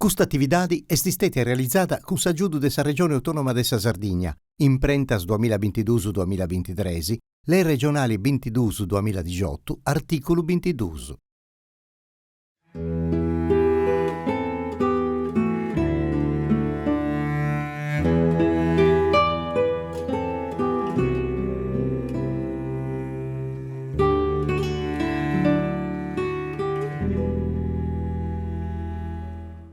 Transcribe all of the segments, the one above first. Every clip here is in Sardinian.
Custa atividadi est stètia realizada cun s'agiudu de sa Regioni Autonoma de sa Sardigna, Imprentas duamilla bintiduus duamilla bintitres, Lei regionali bintiduus duamilla dixiotu, artìculu bintiduus.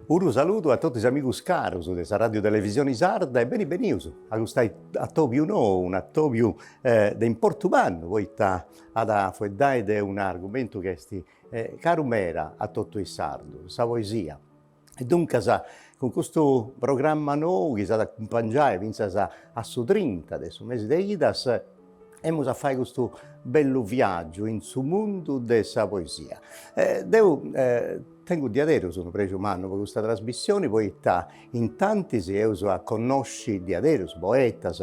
Unu saludu a totu is amigus carus de sa Radiu Televisioni Sarda e beni benius a custu atobiu nou, un'atobiu de importu mannu poita at a fueddai de un'argumentu chi est caru meda a totu is sardus, sa poesia. E duncas cun custu programma nou chi s'at a acumpangiai fintzas a su trinta de su mesi de Idas, emus a fai custu bellu viàgiu in su mundu de sa poesia. Deu tengu diaderus unu prexu mannu po custa trasmissioni poita intantis eus a connosci diaderus poetas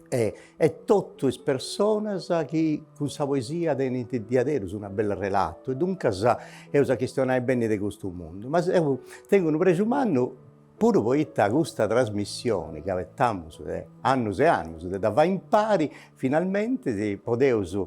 e e totu is personas chi cun sa poesia tenint diaderus una bella relatu e duncas eus a chistionai beni de custu mundu. Ma deu tengu unu prexu mannu Puru poita custa trasmissioni chi abetamus de annus e annus de dda fai impari, finalmenti podeus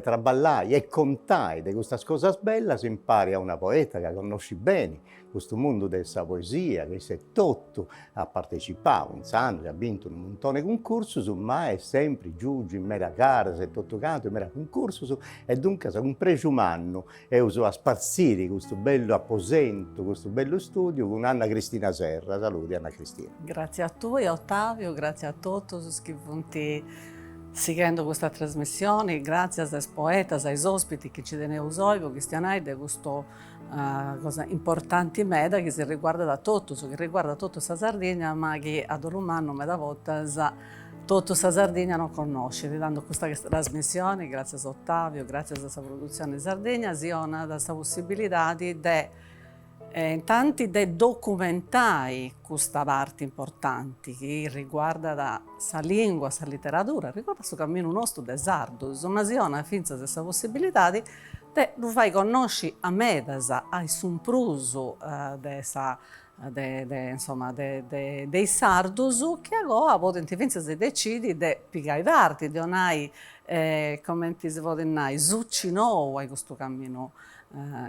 traballai e contai de custas cosas bellas impari a una poeta ca connoscit beni custu mundu de sa poesia, ca issa etotu at partecipau intzandus e at bintu unu muntoni 'e cuncursus, ma est sempri giugi in meda garas e totu cantu, in meda cuncursus, e duncas cun prexu mannu Eus a spartziri custu bellu aposentu, custu bellu studiu cun Anna Cristina Serra. Saludi Anna Cristina. Gratzie a tui Ottavio, gratzie a totus is chi funt sighendu custa trasmissioni, gratzias a is poetas, a is ospitis chi nci teneus oi po chistionai de custu cosa importanti meda chi si riguardat a totus, chi riguardat totu sa Sardigna ma chi a dolu mannu meda bortas Totu sa Sardigna non connoscit, tando custa trasmissioni, gràtzias a Ottavio, gràtzias a sa Produtzione Sardegna, si 'onat sa possibilidadi de intanti de documentai custa parti importanti chi riguardat sa lingua, sa literadura, riguardat su caminu nostu de sardus, ma si 'onat fintzas sa possibilidadi de ddu fai connosci a medas, a su prus de sa de de insoma de de de is sardus chi agoa podint fintzas decidi de pigai parti, de 'onai cumenti si podit nai succi nou a custu caminu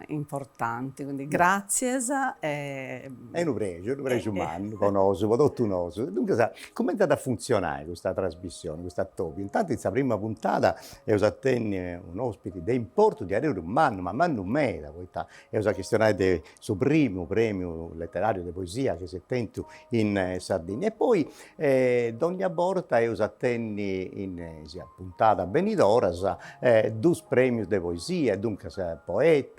importanti, quindi gratzias e. Est unu prexu, unu prexu mannu po nosu, po totu nosu. Duncas, cumenti at a funtzionai custa trasmissioni, custu atobiu? Intantu in sa prima puntada eus a tenni un'ospiti de importu diaderus mannu, ma mannu meda, poita eus a chistionai de su primu prèmiu leteràriu de poesia chi s'est tentu in Sardigna. E poi dònnia borta eus a tenni in is puntadas benidoras dus prèmius de poesia, e duncas poetas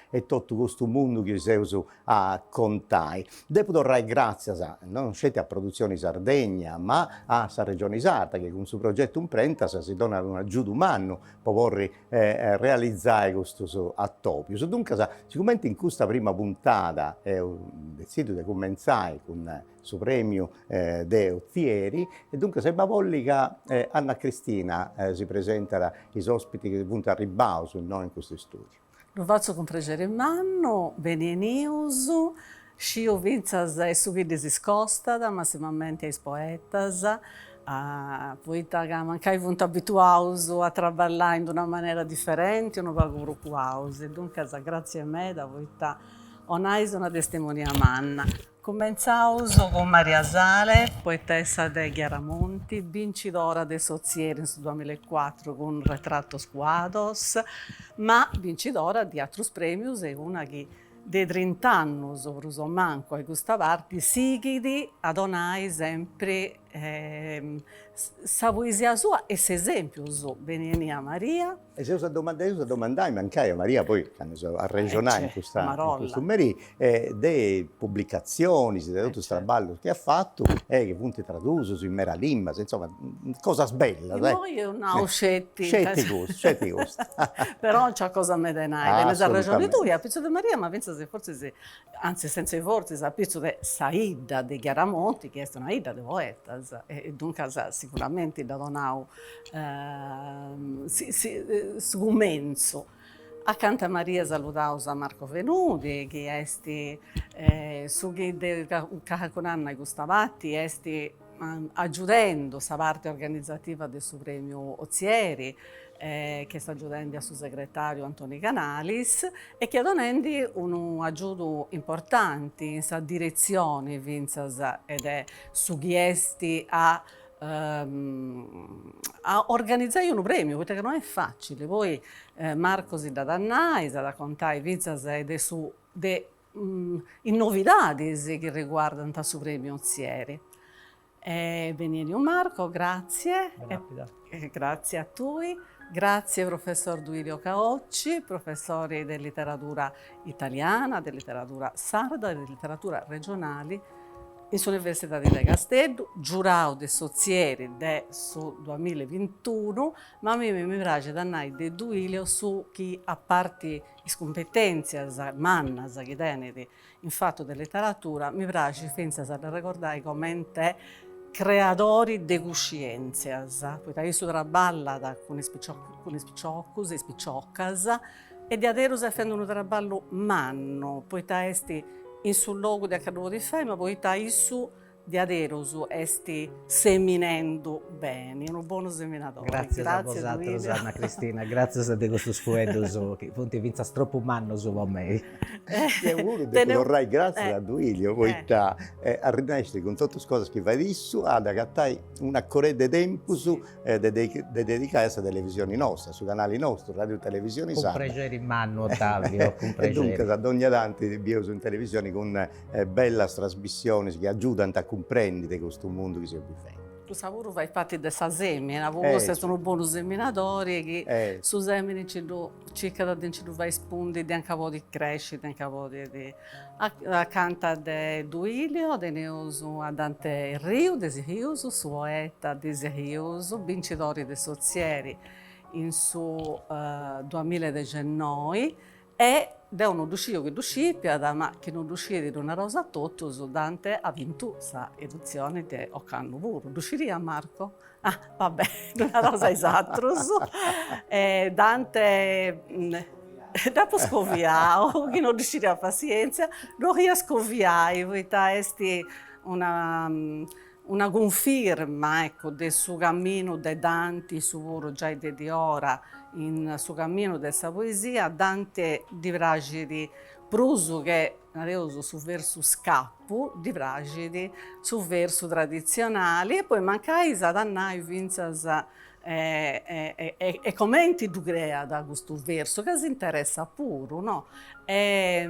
e totu custu mundu chi seus a contai. Depu torrai gràtzias non sceti a Produtzioni Sardegna ma a sa Regioni Sarda chi cun su progetu Imprentas si donat un'agiudu mannu po porri realizai custus atòbius. Duncas, sigumenti in custa prima puntada eus detzidiu de cumentzai cun su prèmiu de Othieri, e duncas emu a bolli ca Anna Cristina si presentat is ospitis chi funt arribbaus innoi in custu istudiu. Ddu fatzu cun prexeri mannu, beni 'enius, sciu fintzas e su chi ddis costat, massimamenti a is poetas, poita ca mancai funt abituaus a traballai in d'una manera diferenti, unu pagu prus cuaus, e duncas gratzie meda poita 'onais una testimonia manna. Cumentzaus cun Maria Sale, poetessa de Chiaramonti, bincidora de s'Ozieri in su duamillaecuatru cun Retratos cuados, ma bincidora de atrus premius e una chi de trint'annus prus o mancu a custa parti sighit a donai sempri sa poesia sua e s'esempiu suu. Beni 'enia Maria. E seus a domandai, eus a domandai mancai a Maria poi candu eus a arrexonai in custa in custu merì de pubblicatzionis, de totus is traballus chi at fatu e chi funt tradusius in meda limbas, insoma cosas bellas. Immoi eus nau sceti. Sceti custu, sceti custu. Però nc'at cosa meda 'e nai, tenis arrexoni tui, apitzus de Maria, ma fintzas fortzis, antzis sentza 'e fortzis, apitzus de sa 'idda de Chiaramonti, chi est una 'idda de poetas e duncas siguramenti dd'at donau su cumentzu. Acanta a Maria saludaus a Marco Fenudi chi est su chi de calincun'annu a custa parti est agiudendu sa parti organizativa de su Prèmiu Ozieri, chi est agiudendi a su segretàriu Antoni Canalis e chi est donendi unu agiudu importanti in sa diretzioni fintzas de su chi est a a organizai unu prèmiu, poita ca no est facili, poi Marco si dd'at a nai, s'at a contai fintzas de su de is novidadis chi riguardant su Prèmiu Ozieri. E beni 'eniu Marco, gratzie. Gratzie a tui. Gratzie professor Duilio Caocci, professori de literadura italiana, de literadura sarda e de literatura regionali in s'Universidadi de Casteddu, giurau de s'Ozieri de su duamilla e bintunu, ma a mimi mi praxit a nai de Duilio su chi a parti is cumpetentzias mannas chi tenit in fatu de literatura, mi praxit fintzas a dd'arregordai comente creadori de cuscientzias, poita issu traballat cun is cun is piciocus e is piciocas e diaderus est fendi unu traballu mannu, poita est in su logu de a ca ddu podit fai, ma poita issu Diaderus est seminendu beni, unu bonu seminadori. Gràtzias a bosatrus Anna Cristina, gràtzias de custus fueddus chi funt fintzas tropu mannus po mei. Deu puru depu torrai gràtzias a Duilio poita arrennescit cun totus is cosas chi fait issu a agatai un'acoreddu 'e tempus de dedicai a sa televisioni nostra, a su canali nostru, Radiu Televisioni Sarda. Cun prexeri mannu Ottavio, cun prexeri. E duncas dogna tanti ti bieus in televisioni cun bellas trasmissionis chi agiudant a cumprendi de custu mundu chi seus bivendi. Cussa puru fait parti de sa semina, po custu est unu bonu seminadori chi su semini nci ddu circat de nci ddu fai spundi de anca podit cresci, de anca podit. Acanta de Duilio teneus a Dante Erriu de Sihhius, su poeta de Sihhius, bincidori de s'Ozieri in su duamilla e dexennoi E deu no ddu sciu chi ddu scipiat, ma chi no ddu sciit ddu naraus a totus, Dante at bintu sa editzioni de ocannu puru. Ddu sciriat Marco? Ah, va bè, ddu naraus a is atrus. Dante dd'apu scoviau, chi no ddu sciriat passientzia, ddu 'olia scoviai poita est una una cunfirma, ecco, de su caminu de Danti, issu puru giai de diora in su caminu de sa poesia, Dante ddi praxit prus che, nareus, su versu scapu, ddi praxit su versu traditzionali e poi mancai s'at a nai fintzas e comenti ddu creat custu versu, ca s'interessat puru, no? E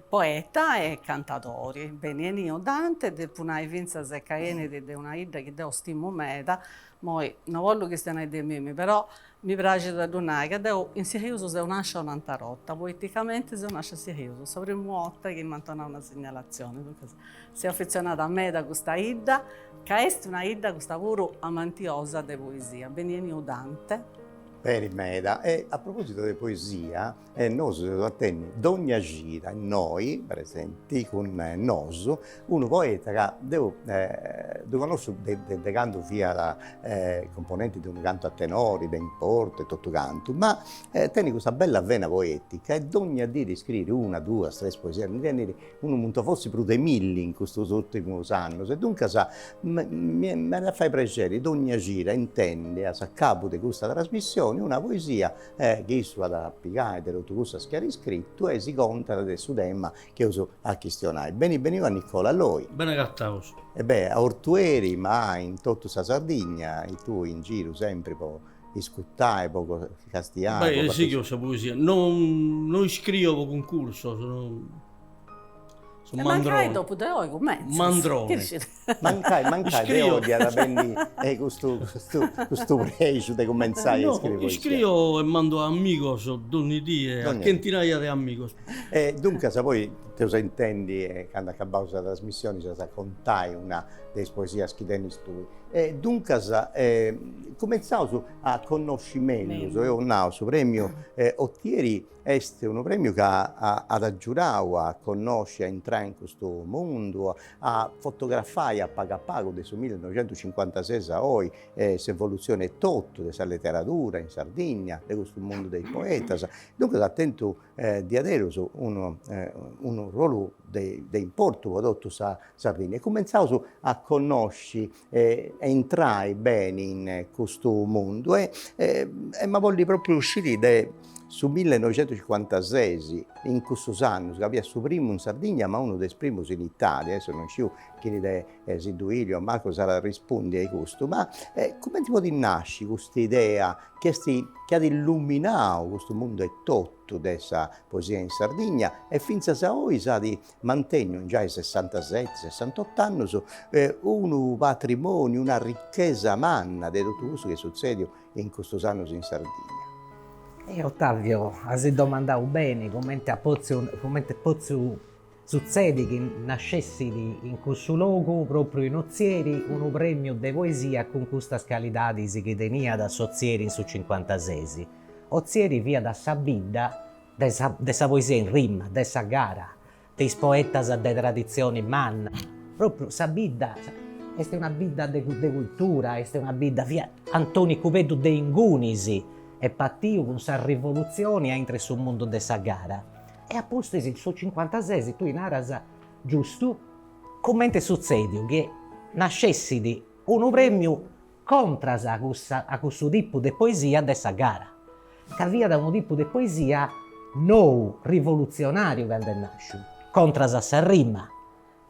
poeta e cantadori. Beni 'eniu Dante, depu nai fintzas ca 'enit de una 'idda chi deu stimu meda, moi no bollu chistionai de mimi, però mi praxit a ddu nai ca deu in Sihhius seu nascia un'antera 'orta, poeticamenti seu nascia in Sihhius, sa primu 'orta chi m'ant donau una segnalatzioni, duncas seu afetzionada meda a custa 'idda, ca est una 'idda custa puru amantiosa de poesia. Beni 'eniu Dante. Beni meda, e a propositu de poesia, nosu seus a tenni dogna cida innoi presenti cun nosu unu poeta ca deu ddu connosciu de de candu fiat componenti de unu cantu a tenori de importu e totu cantu, ma tenit custa bella vena poetica e dogna dì scriit una, duas, tres poesias, ndi tenit unu muntoni, forsis prus de milli in custus urtimus annus e duncas m'at a fai prexeri dogna cida intendi a s'acabu de custa trasmissioni una poesia chi issu at a pigai de totu cussas chi at iscritu e si contat de su tema chi eus a chistionai. Beni beniu a Nicola Loi. Beni agataus. E beh, a Ortueri ma in totu sa Sardigna e tui in giru sempri po iscutai, po castiai. Beh, sighio sa poesia, non no iscrio po cuncursos, no so mandrone. Mancai dopu de oi cumentzas. Mandrone. Mancai, mancai de oi at a benni custu custu custu prexu de cumentzai a iscriri poesia. Iscrio e mando a amigos donni die, a chentinaia de amigos. E duncas poi. T'eus a intendi e candu acabaus sa trasmissioni s'as a contai una de is poesias chi tenis tui. E duncas cumentzaus a connosci mellus, eus nau, su premiu Otieri est unu premiu ca at agiudau a connosci, a intrai in custu mundu, a fotografai a pagu a pagu de su millinoixentucincuantases a oi s'evolutzioni etotu de sa literadura in Sardigna, de custu mundu de is poetas. Duncas at tentu diaderus unu unu ruolu de de importu po totu sa Sardigna e cumentzaus a connosci e intrai beni in custu mundu e emu a bolli propriu sciri de su millinoixentucincuantases in cussus annus ca fiat su primu in Sardigna ma unu de is primus in Italia, adesso non sciu chini de si Duilio o Marco s'at a rispundi a custu, ma cumenti podit nasci custa idea chi est chi at illuminau custu mundu etotu de sa poesia in Sardigna e fintzas a oi s'at mantenniu in giai sessantaseti, sessantot'annus unu patrimoniu, una ricchesa manna de totu cussu chi est sutzediu in custus annus in Sardigna. E Ottavio, as domandau beni cumenti at potziu, cumenti est potziu Sutzedit chi nascessit in cussu logu, pròpriu in Otzieri, unu prèmiu de poesia cun custas calidadis chi teniat s'Otzieri in su cincuantases. Otzieri fiat sa bidda de sa de sa poesia in rima, de sa gara, de is poetas de traditzioni manna. Pròpriu sa bidda est una bidda de de cultura, est una bidda, fiat Antoni Cubeddu de ingunis est partiu cun sa rivolutzioni aintre su mundu de sa gara. E a pustis in su cincuantases tui naras, giustu, cumenti est sutzediu chi nascessit unu premiu contras a cussa a cussu tipu de poesia de sa gara, ca fiat unu tipu de poesia nou, rivolutzionariu candu est nasciu, contras a sa rima,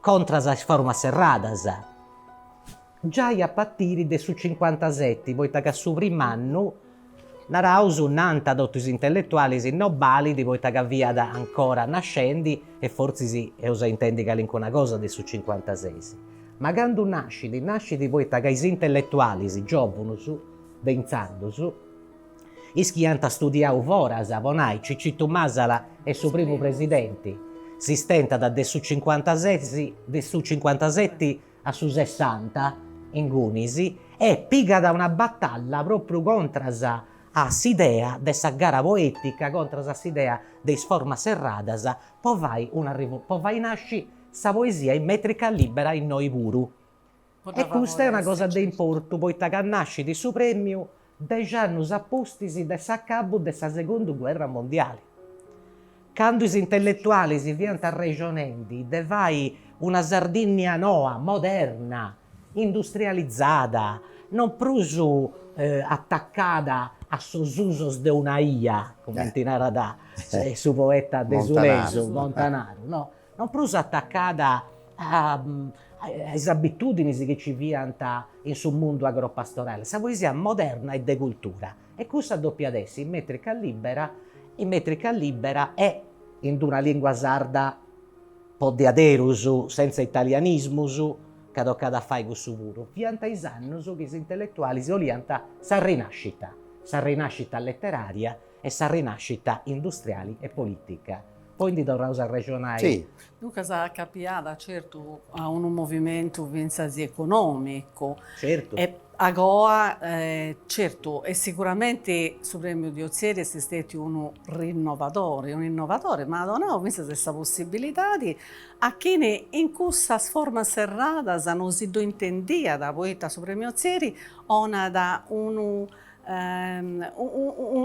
contras a is formas serradas, giai a partiri de su cincuantaseti, poita ca su prim'annu, naraus, nant totu is intelletualis, no balit poita ca fiat ancora nascendi e fortzis eus a intendi calincuna cosa de su cincuantases. Ma candu nascit, nascit poita ca is intelletualis giòvunus de intzandus, Is chi ant studiau foras, po nai, Cicitu Masala est su primu presidenti, si stentat de su cincuantases, de su cincuantaseti a su sessanta ingunis e pigat una batalla propriu contras a s'idea de sa gara poetica, contras a s'idea de is formas serradas po fai una po fai nasci sa poesia in metrica libera innoi puru. E custa est una cosa de importu poita ca nascit su prèmiu dexi annus a pustis de s'acabu de sa segundu guerra mondiali, candu is intelletualis fiant arrexonendi de fai una Sardìnnia noa, moderna, industrializada, non prus atacada a sos usos de una 'ia, cumenti narat su poeta desulesu Montanaru, no non prus atacada a is abitùdinis chi ci fiant in su mundu agropastorale, sa poesia moderna e de cultura, e cussa dopiat essi in mètrica lìbera, in mètrica lìbera e in d'una lìngua sarda po diaderus, senza italianismus, ca tocat a fai cussu puru. Fiant is annus chi is intelletualis 'oliant sa rinascita, sa rinascita letteraria e sa rinascita industriali e politica. Poi ndi torraus a arrexonai. Sì. Duncas acapiada certu a unu movimentu fintzas econòmicu. Certu. E agoa certu e siguramenti su Premiu di Ozieri est stetiu unu rinnovadori, unu innovadori, ma at donau fintzas sa possibilidadi a chini in cussas formas serradas non si ddu intendiat, poita su Premiu Ozieri 'onat unu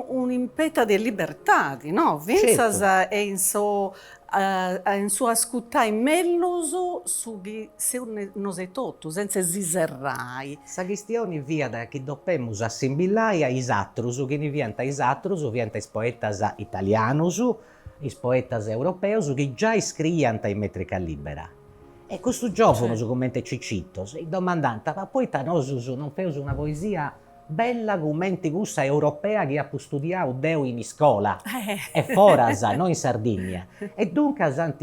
un'impeta de libertadi, no? Fintzas e in su in su ascurtai mellus su chi seus nosu etotu, senza si serrai. Sa chistioni fiat chi dopemus assimbillai a is atrus, chini fiant is atrus, fiant is poetas italianus, is poetas europeus chi giai scriiant in metrica libera. E custus giovunus, cumenti Cicito, si domandant, ma poita nosus non feus una poesia Bella cumenti cussa europea chi apu studiau deu in iscola e foras, no in Sardìnnia. E duncas ant,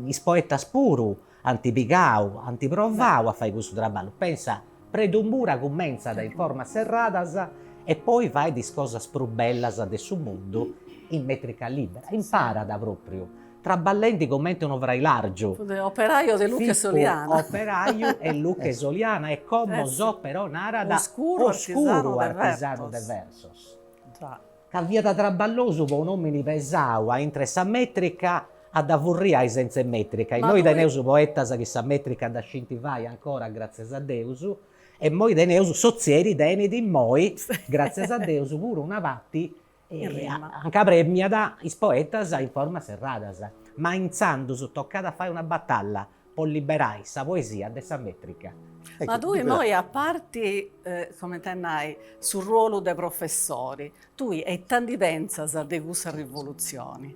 is poetas puru ant pigau, ant provau a fai cussu traballu. Pensa, Predu Mura cumentzat in formas serradas e poi fait is cosas prus bellas de su mundu in metrica libera, imparat propriu. Traballendi comente unu frailàrgiu. Fut operaju de Luche Soliana. Fipu operaju 'e Luche Soliana e como so però narat oscuru artisanu de versos. Ca fiat traballosu po un'omini pesau a intre sa metrica a dda furriai sentza 'e metrica. Innoi teneus poetas chi sa metrica dda scint fai ancora gratzias a Deus e immoi teneus s'Ozieri tenit immoi gratzias a Deus puru una parti anca premiat is poetas in formas serradas, ma intzandus tocat a fai una batalla po liberai sa poesia de sa metrica. Ma tui immoi a parti, comente a nai, su ruolu de professori, tui ita ndi pentzas de cussa rivolutzioni?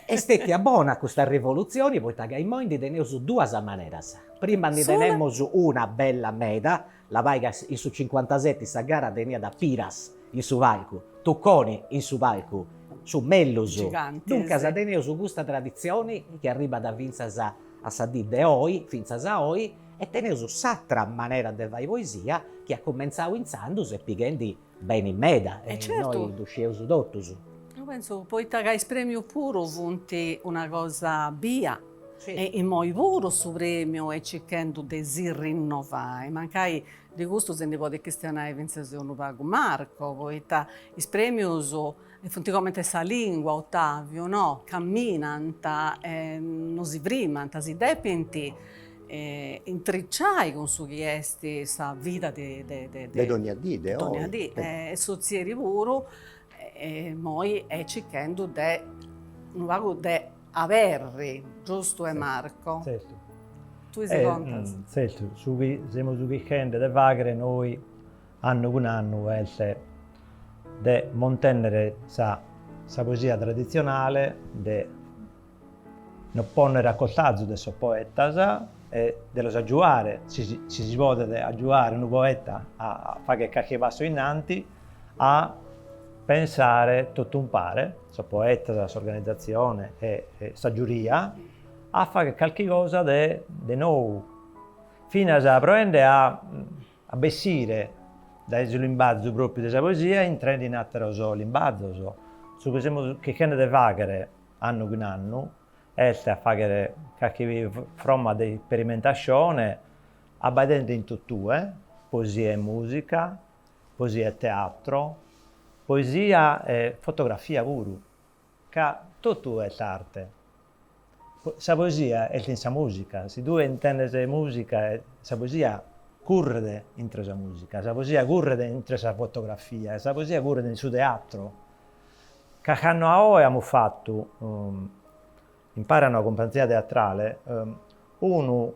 Est stetia bona custa rivolutzioni poita ca immoi ndi teneus duas maneras, prima ndi tenemus una bella meda, Labai ca in su cincuantaseti sa gara teniat Piras in su palcu, Tucconi in su palcu, su mellus. Duncas teneus custa traditzioni chi arribat fintzas a sa dì de oi, fintzas a oi, e teneus s'atra manera de fai poesia chi at cumentzau intzandus e pighendi beni meda e innoi ddu scieus totus. Deu pentzu poita ca is premius puru funt una cosa bia e immoi puru su premiu est circhendu de si rinnovai, mancai de custu si ndi podit chistionai fintzas unu pagu Marco, poita is premius funt comente sa lingua, Ottaviu, no, camminant e no si frimant, si depint intriciai cun su chi est sa vida de de de dogna dì, de oi. Dogna dì, e s'Ozieri puru immoi est circhendu de unu pagu de aberri, giustu e Marco? Zertu. Tui si contas? Zertu, su chi semus chirchende de faghere nois annu cun annu est de mantennere sa sa poesia traditzionale, de nos ponnere a costazu de sos poetas e de los agiuare, si si si podet agiuare unu poeta a fagher carchi passu innanti, a pensare totu umpare, sos poetas, s'organizatzione e sa giuria, a fagher carchi cosa de de nou, finas proende a a bessire dae su limbazu pròpiu de sa poesia intrende in àteros limbazos. Su chi semus chirchende de fàghere annu cun annu est a fàghere carchi fromma de isperimentascione abbaidende in totue, poesia e mùsica, poesia e teatro, poesia e fotografia puru, ca totu est arte. Sa poesia est in sa mùsica, si tue intendes mùsica sa poesia curret intre sa mùsica, sa poesia curret intre sa fotografia, sa poesia curret in su teatro. Carchi annu a oe amus fatu, impare a una cumpanzia teatrale, unu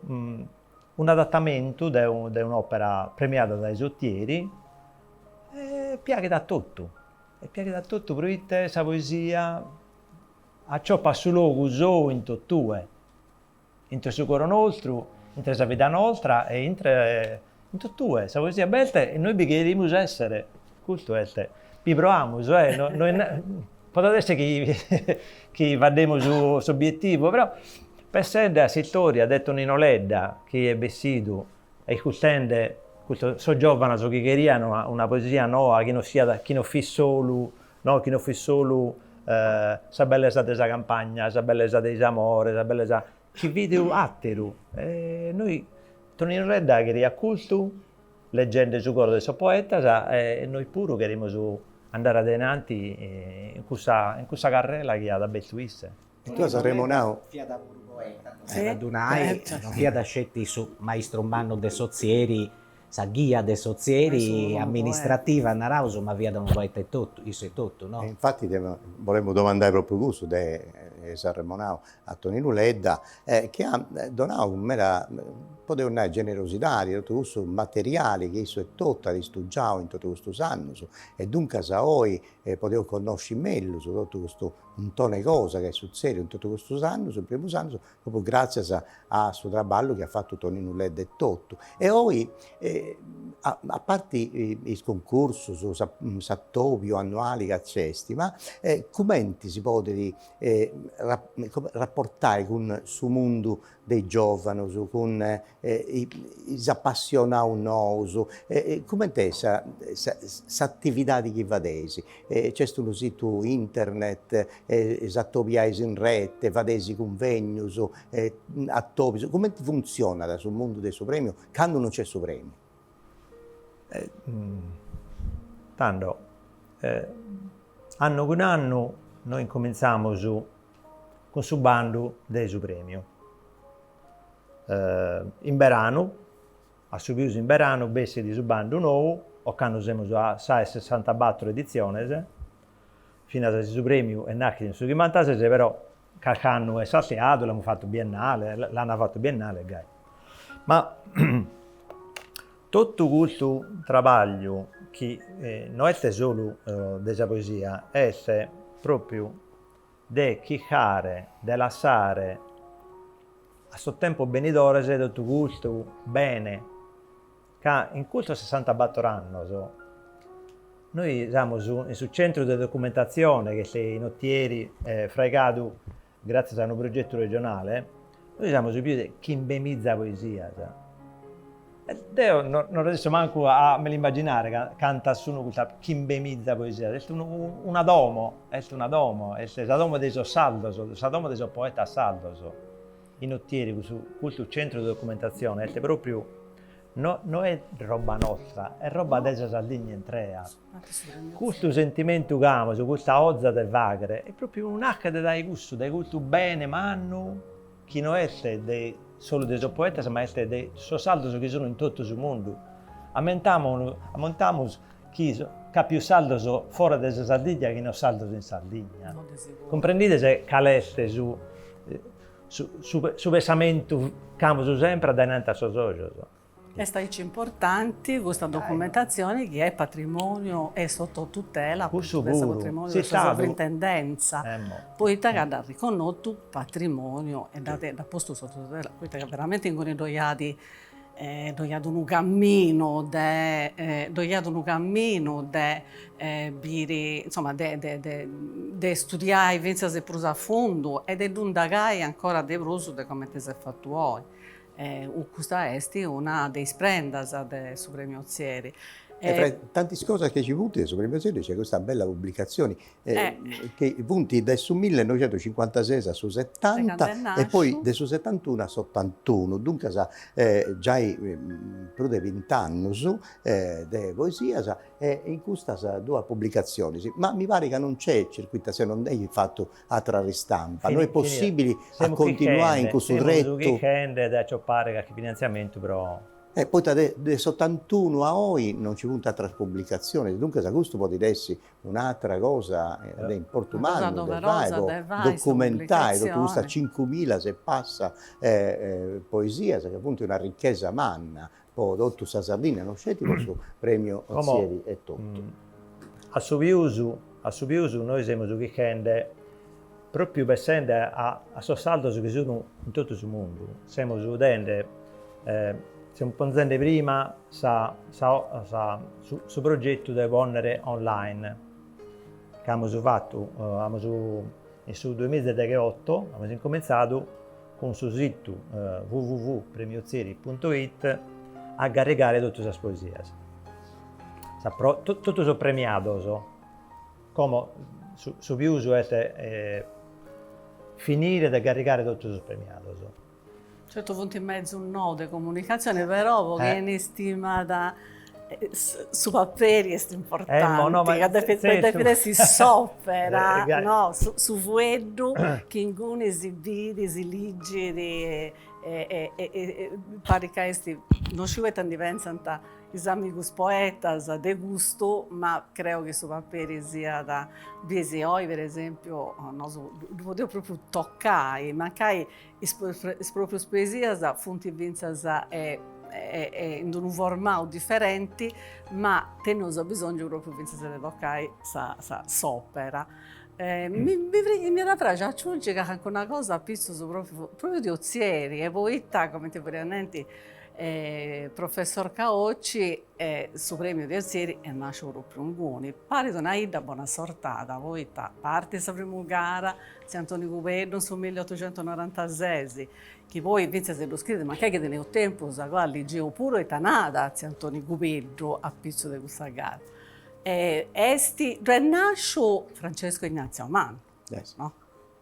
un'adatamentu de de un'opera premiada dae s'Otieri e piaghet a totu, e piaghet a totu proite sa poesia Aciopat su logu sou in totue, intre su coro nostru, intre sa vida nostra e intre in totue, sa poesia b'est e nois bi cherimus essere, custu est, bi proamus eh, no podet esser chi chi faddemus s'obietivu, però pensende a s'istoria de Tonino Ledda chi est bessidu e iscurtende custos sos giovanos chi cherian una poesia noa chi no siat chi no fit solu No, chi no fit solu sa bellesa de sa campagna, sa bellesa de is amores, sa bellesa, chi fit àteru. E noi, Tonino Ledda cheriat custu, leggende su coro de sos poetas, e nois puru cherimus andare adenanti in cussa in cussa carrela chi at abertu isse. E tue as arremonau. Fiat puru poeta, tocat a ddu nai, non fiat sceti su maistru mannu de s'Ozieri Sa ghia de s'Ozieri amministrativa naraus, ma fiat unu poeta etotu, issu etotu, no? E infati bolemu domandai propriu cussu de eis arremonau a Toninu Ledda chi at donau cun meda, podeus nai, generosidadi totu cussu materiali chi issu etotu at istugiau in totu custus annus e duncas oi podeus connosci mellus totu custu muntoni 'e cosa chi est sutzediu in totu custus annus, in primus annus, propriu gràtzias a su traballu chi at fatu Toninu Ledda etotu. E oi, a parti is cuncursus, s'atobiu annuali ca nc'est, ma cumenti si podit raportai cun su mundu de is giovanus, cun is apassionaus nous, cumenti est s'atividadi chi fadeis? Nc'est unu situ internet, s'atobiais in rete, fadeis cunvegnus, atobius, cumenti funtzionat su mundu de su premiu candu non nc'est su premiu? Tando, annu cun annu nois incumintzamus cun su bandu de su prèmiu. In beranu, a su pius in beranu, bessit su bandu nou, ocannu semus a sa 'e sessantabattor editziones, finas si su prèmiu est nàschidu in su chimbantases, però calchi annu est sartiadu, l'amus fatu biennale, l'an fatu biennale e gai. Ma totu custu trabagliu chi no est solu de sa poesia, est propriu de chircare de lassare a sos tempos benidores totu custu bene, ca in custos sessantabattor annos nois semus in su centru de documentatzione chi est in Otieri fraigadu gràtzias a unu progetu regionale, nois amus pius de chimbemiza poesias. E deo no no resesso mancu a mi l'immaginare cantas sun custas chimbemiza poesias, est unu una domo, est una domo, est sa domo de sos sardos, sa domo de sos poetas sardos. In Otieri custu custu centru de documentatzione est propriu no no est roba nostra, est roba de sa Sardigna intrea. Custu sentimentu ch'amus, custa 'oza de faghere, est propriu naschet dae cussu, dae custu bene mannu chi no est de solu de sos poetas ma est de sos sardos chi sun in totu su mundu. Ammentamus ammentamus chi ch'at pius sardos fora de sa Sardigna chi no sardos in Sardigna. Cumprendides cale est su su su pensamentu ch'amus sempre a dainanti a sos ojos. Est aici importanti custa documentatzioni chi est patrimoniu e sotto tutela Cussu de su puru, patrimoniu de sa s'Istadu. Sovrintendenza, Emmo. poita ca dd'at riconnotu patrimoniu e dd'at dd'at postu sotto tutela, poita ca veramenti inguni ddoi at ddoi at unu camminu de ddoi at unu camminu de biri, insoma de de de de studiai fintzas prus a fundu e de ddu indagai ancora de prus de comente s'est fatu oi. Custa est una de is prendas de su Premiu Ozieri. E fra tantis cosas chi ci funt de su Premiu Ozieri nc'est custa bella publicatzioni chi funt de su millenoixentucincuantases a su setanta e poi de su setantunu a s'otantunu, duncas giai prus de bint'annus de poesias e in custas duas publicatzionis, ma mi parit ca non nc'est circuitatzioni, non nd'eis fatu Atra ristampa. No est possibili a continuai in custu tretu. Semus chirchende de acioppare carchi finantziamentu pro. E poita de s'otantunu a oi non nci funt atras pubblicatzionis, duncas custu podit essi un'atra cosa de importu mannu de fai po documentai totu custas cincumilla e passa poesias ca funt una ricchesa manna po totu sa Sardigna, non sceti po su Premiu Ozieri etotu. A su pius, a su pius nois semus chirchende, propriu pessende a a sos sardos chi sun in totu su mundu, semus dende, semus ponzende prima sa sa sa su su progetu de ponnere online, ca amus fatu, amus in su duemiza e degheoto amus incomintzadu cun su situ www.premiozieri.it a garrigare totu sas poesias, sa pro totu sos premiados, como su su pius est finire de garrigare totu sos premiados. Certu funt mezus no de comunicatzione, però po chini stimat su paperi est importanti, ca depit essi s'opera, no, su fueddu chi inguni si bit, si ligit e parit ca est, non sciu ita ndi pentzant is amigus poetas de custu, ma creu chi su paperi siat, bisi oi per esempiu nosu ddu podeus propriu tocai, mancai Is proprius poesias funt fintzas in unu formau diferenti, ma teneus abisongiu propriu fintzas de tocai s'opera. Mi mi iat a praxi a aciungi calincuna cosa apitzus propriu propriu de Ozieri e poita, cumenti furiat nendi professor Caocci, su premiu de Ozieri est nasciu propriu inguni. Parit una 'idda bonassortada, poita partit sa primu gara, Tziu Antoni Cubeddu in su milliotucentunorantases, chi poi fintzas ddu scriit, mancai chi teneus tempus agoa ligeus puru ita narat Tziu Antoni Cubeddu apitzus de cussa gara. Est, ddu est nasciu Francesco Ignazio Mannu, no?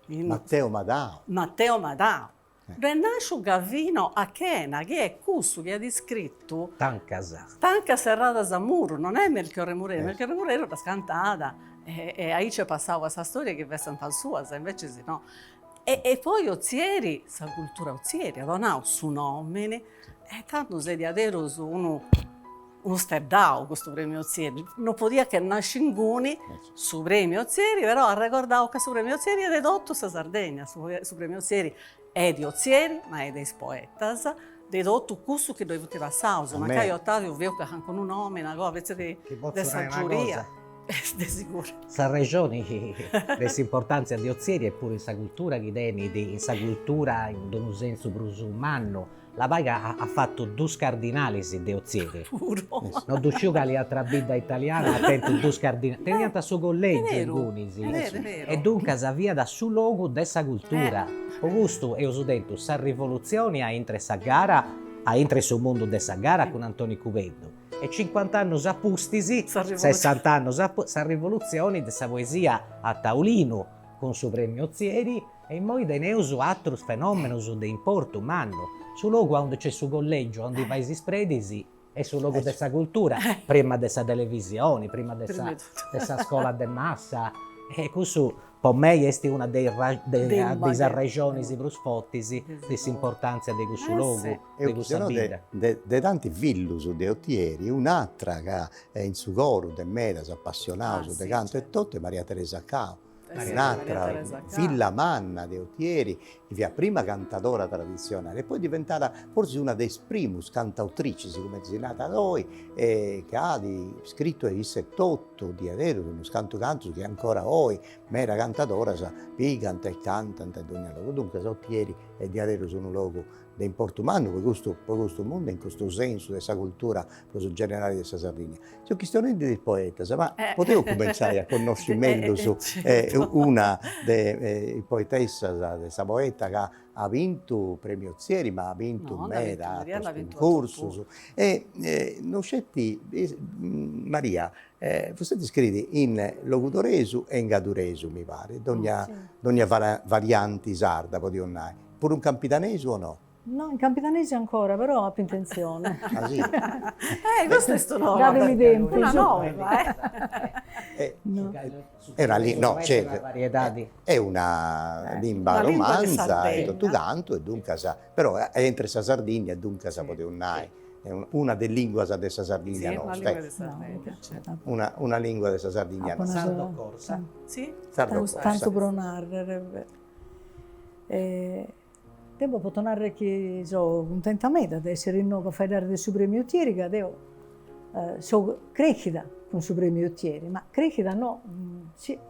Matteo Madao. Matteo Madao. Ddu est nasciu Gavino Achena, chi est cussu chi at iscritu. Tancas. Tancas serradas a muru, non est Melchiorre Murenu, Melchiorre Murenu dd'at cantada e aici est passau a sa storia chi fessant suas, invecias no. E poi Ozieri, sa cultura Ozieri, at donau su nomini e tandu est diaderus unu unu steddau custu premiu Ozieri, non podiat che nasci inguni su premiu Ozieri, però arregordaus ca su premiu Ozieri est de totu sa Sardegna, su premiu Ozieri est de Ozieri, ma est de is poetas, de totu cussus chi ddoi funt passaus, mancai Ottaviu feus calincunu nomini agoa invece de de sa giuria, de siguru. Sa rexoni de s'importantzia de Ozieri est puru in sa cultura chi tenit, in sa cultura in unu sensu prus mannu, Labai ca at fatu dus cardinalis de Ozieri. Puru. No ddu sciu cali atra bidda italiana at tentu dus cardinalis. Teniant su collegiu ingunis. E duncas fiat su logu de sa cultura. Po custu eus tentu sa rivolutzioni a intre sa gara, a intre su mundu de sa gara cun Antoni Cubeddu. E cincuant'annus a pustis, sessant'annus a pustis, sa rivolutzioni de sa poesia a taulinu cun su premiu Ozieri E immoi teneus atrus fenòmenus de importu mannu. Su logu aundi nc'est su collègiu, aundi fais is predis, est su logu de sa cultura, prima de sa televisioni, prima de sa de sa scola de massa, e cussu po mei est una de is arrexonis prus fortis de s'importàntzia de cussu logu, de cussa bidda. De tanti fillus de Otieri, un'atra ca est in su coru de medas apassionaus de cantu e totu est Maria Teresa Cau Un'atra filla manna de Otieri, chi fiat prima cantadora traditzionali e poi diventada fortzis una de is primus cantautricis, cumenti si narat oi, e ca at scritu issa etotu diaderus unus cantu cantus chi ancora oi meda cantadoras pigant e cantant in dogna logu. Duncas Otieri est diaderus unu logu de importu mannu po custu po custu mundu e in custu sensu de sa cultura prus generali de sa Sardigna. Seus chistionendi de is poetas, ma podeus cumentzai a connosci mellus una de is poetessas, de sa poeta ca at bintu Premiu Ozieri, ma at bintu meda aterus cuncursus e no sceti Maria, vostè scriit in logudoresu e in gadduresu mi parit, dogna dogna varianti sarda podeus nai Puru in campidanesu o no? No, in campidanesu ancora, però apo intentzione. Ah si? Eh, custa est una Dademi tempus. Una nova, eh. È una no, certu, è una limba romanza e totu cantu e duncas, però est intre sa Sardigna e duncas podeus nai, est una de is linguas de sa Sardigna nosta, una una lingua de sa Sardigna nostra. Sardo corsa. Sardo corsa. Tantu pro narrer. E deo poto narrer chi so cuntenta meda de essere inoghe a faeddare de su Premiu Otieri ca deo so crèschida cun su Premiu Otieri, ma crèschida no,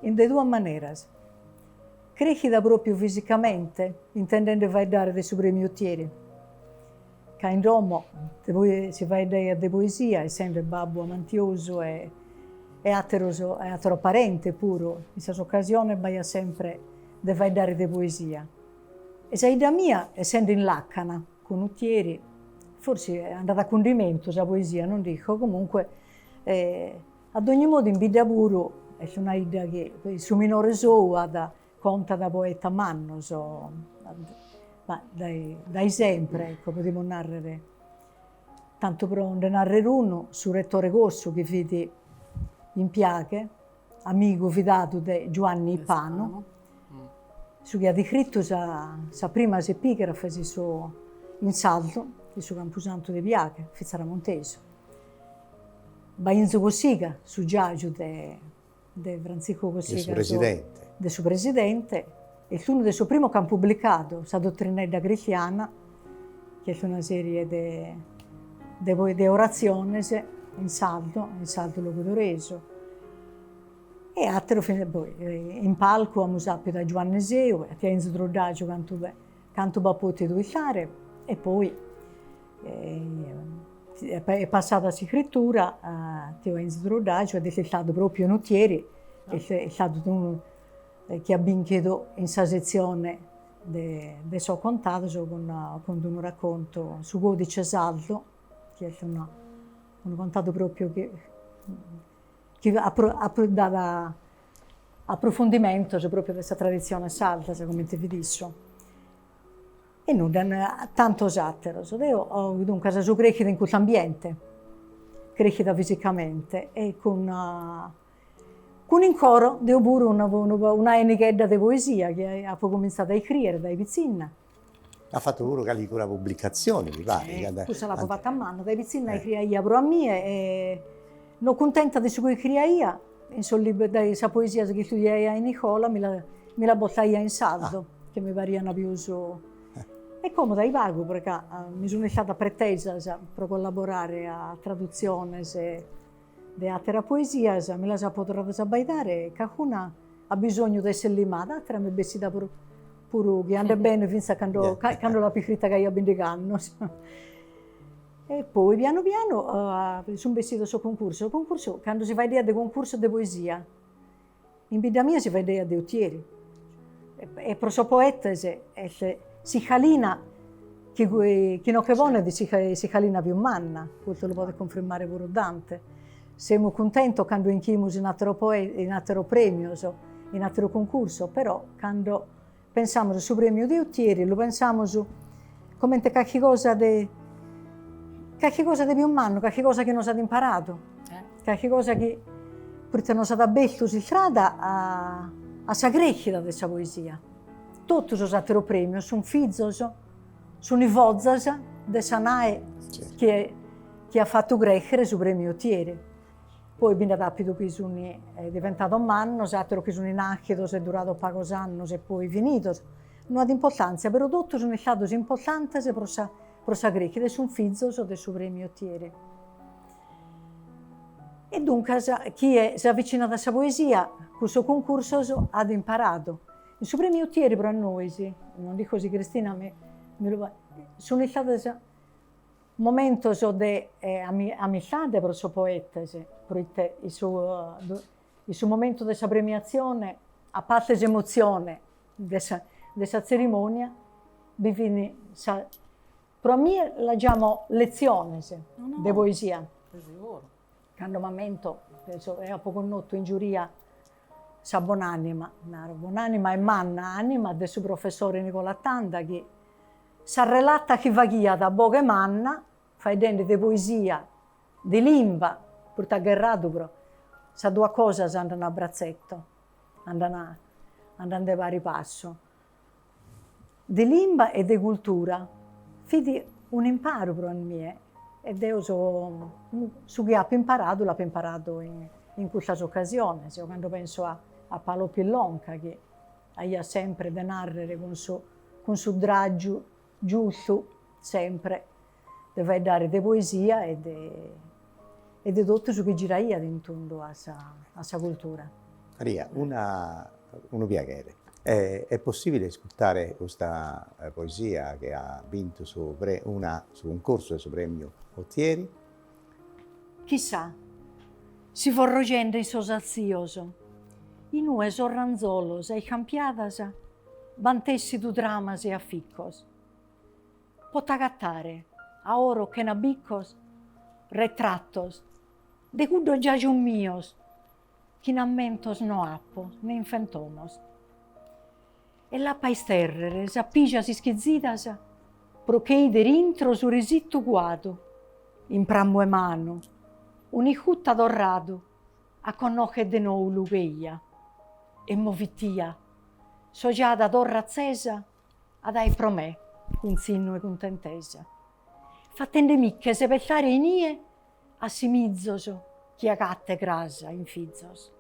in de duas maneras, crèschida propriu fisicamente intendende faeddare de su Premiu Otieri, ca in domo si faeddaiat de poesia, essende babbu amantiosu e e ateros e ateros parentes puru, in sas ocasiones b'aiat sempre de faeddare de poesia. E sa 'idda mia, essende in làcana cun Utieri, forsi andat a cundimentu sa poesia, non nd'isco, comunque a dogni modu in bidda puru est una 'idda chi su minore sou at contat poetas mannos, ma dae dae sempre, ecco, podimus narrer, tantu pro nde narrer unu, su retore Cossu chi fit in Piaghe, amigu fidadu de Giuanni Ippanu, su chi at iscritu sa sa primas epigrafes in su in sardu in su Campusantu de Piaghe, fit tzaramontesu. Bainzu Cossiga, su giaju de de Frantziscu Cossiga, de su presidente, de su presidente, est unu de sos primos chi an publicadu sa Dotrinedda Cristiana, chi est una serie de de de oratziones in sardu, in sardu logudoresu. E àteru finas poi in palcu amus àpidu a Giuanne Seu e a tia Enzu Truddàgiu cantu cantu b'at pòtidu istare e poi est passadu a s'iscritura tiu Enzu Truddàgiu est istadu propriu in Utieri, est istadu unu chi at bìnchidu in sa setzione de de sos contados cun cun d'unu raccontu Su codice sardu chi est una unu contadu propriu chi chi dat aprofundimentos propriu de sa traditzione sarda, comente fit issu. E nudda, tantos àteros. Deo duncas so crèschida in custu ambiente, crèschida fisicamente e cun cun in coro deo puru una una 'enighedda de poesia chi apo cumintzadu a iscrìere dae pitzinna. At fatu puru calicuna publicatzione, mi paret. Cussa l'apo fata a manna, dae pitzinna iscriaia pro a mie e no cuntenta de su chi iscriaia, in sos libros dae sa poesia chi istudiaia in iscola mi la mi la bortaia in sardu, chi mi parian pius E como dae pagu, pro ca mi sun istadas pretesas pro collaborare a tradutziones de àteras poesias, mi las apo torradas a abbaidare e cacuna at bisognu de esser limada, àtera m'est bessida puru puru chi andat bene fintzas cando cando l'apo iscrita chi aia bindigh'annos. E poi pianu pianu sun bessidos sos cuncursos, cuncursu, cando si faeddaiat de cuncursos de poesia, in bidda mia si faeddaiat de Utieri e pro sos poetes est s'iscalina chi chi no che ponet s'iscalina pius manna, custu lu podet cunfirmare puru Dante. Semus cuntentos cando 'inchimus in ateros in ateros premios, in ateros cuncursos, però cando pensamus a su premiu de Utieri lu pensamus comente carchi cosa de carchi cosa de pius mannu, carchi cosa chi nos at imparadu, carchi cosa chi proite nos at abertu s'istrada a a sa crèschida de sa poesia. Totu sos ateros premios sun fizos, sun fozas de sa nae chi chi at fatu crèschere su premiu Otieri. Poi bi nd'at àpidu chi sun diventados mannos, àteros chi sun nàschidos e durados pagos annos e poi finidos. No at importàntzia, però totu sun istados importantes pro sa pro sa crèschida e sun fizos de su premiu Otieri. E duncas chie s'avicinat a sa poesia cun sos cuncursos at imparadu. In su premiu Otieri pro a nois, non dico si Cristina mi mi lu sun istadas Momentos de amistade pro sos poetes, proite in su in su momentu de sa premiatzione, a parte s'emotzione de sa de sa tzerimònia, bi fin sa, pro a mie la giamo letziones de poesia. Cando m'ammento, penso, eo apo connotu in giuria sa bon'anima, naro bon'anima e manna anima de su professore Nicola Tanda chi Sa relata chi faghiat a boghe manna, faeddende de poesia, de limba, proite at gherradu pro sas duas cosas andan a bratzetto, andan andan de pari passu, de limba e de cultura, fit un'imparu pro a mie e deo so su chi apo imparadu l'apo imparadu in in custas ocasiones, eo cando penso a a Paolo Pillonca chi aiat sempre de nàrrere cun su cun su tràgiu giustu sempre de faeddare de poesia e de e de totu su chi giraiat in tundu a sa a sa cultura. Maria, una unu piaghere. Est possibile iscurtare custa poesia chi at bintu su pre una su cuncursu de su premiu Otieri? Chissà si forrojende in sos atzios, inue sos ranzolos e iscampiadas b'ant tèssidu tramas e aficos, poto agatare a oro chena bicos retratos de cuddos giajos mios chi in ammentos no apo ne in fentomos. E l'apo a istèrrere sas pijas ischizidas pro che 'ider intro su risittu cuadu, in prammu 'e manu, un'iscutta torradu a connocher de nou lughe 'ia. E movitia, s'ojada torra atzesa at aer pro me cun tzinnu 'e cuntentesa, fatendemicche sebestare inie assimizos chi agatte cras in fizos.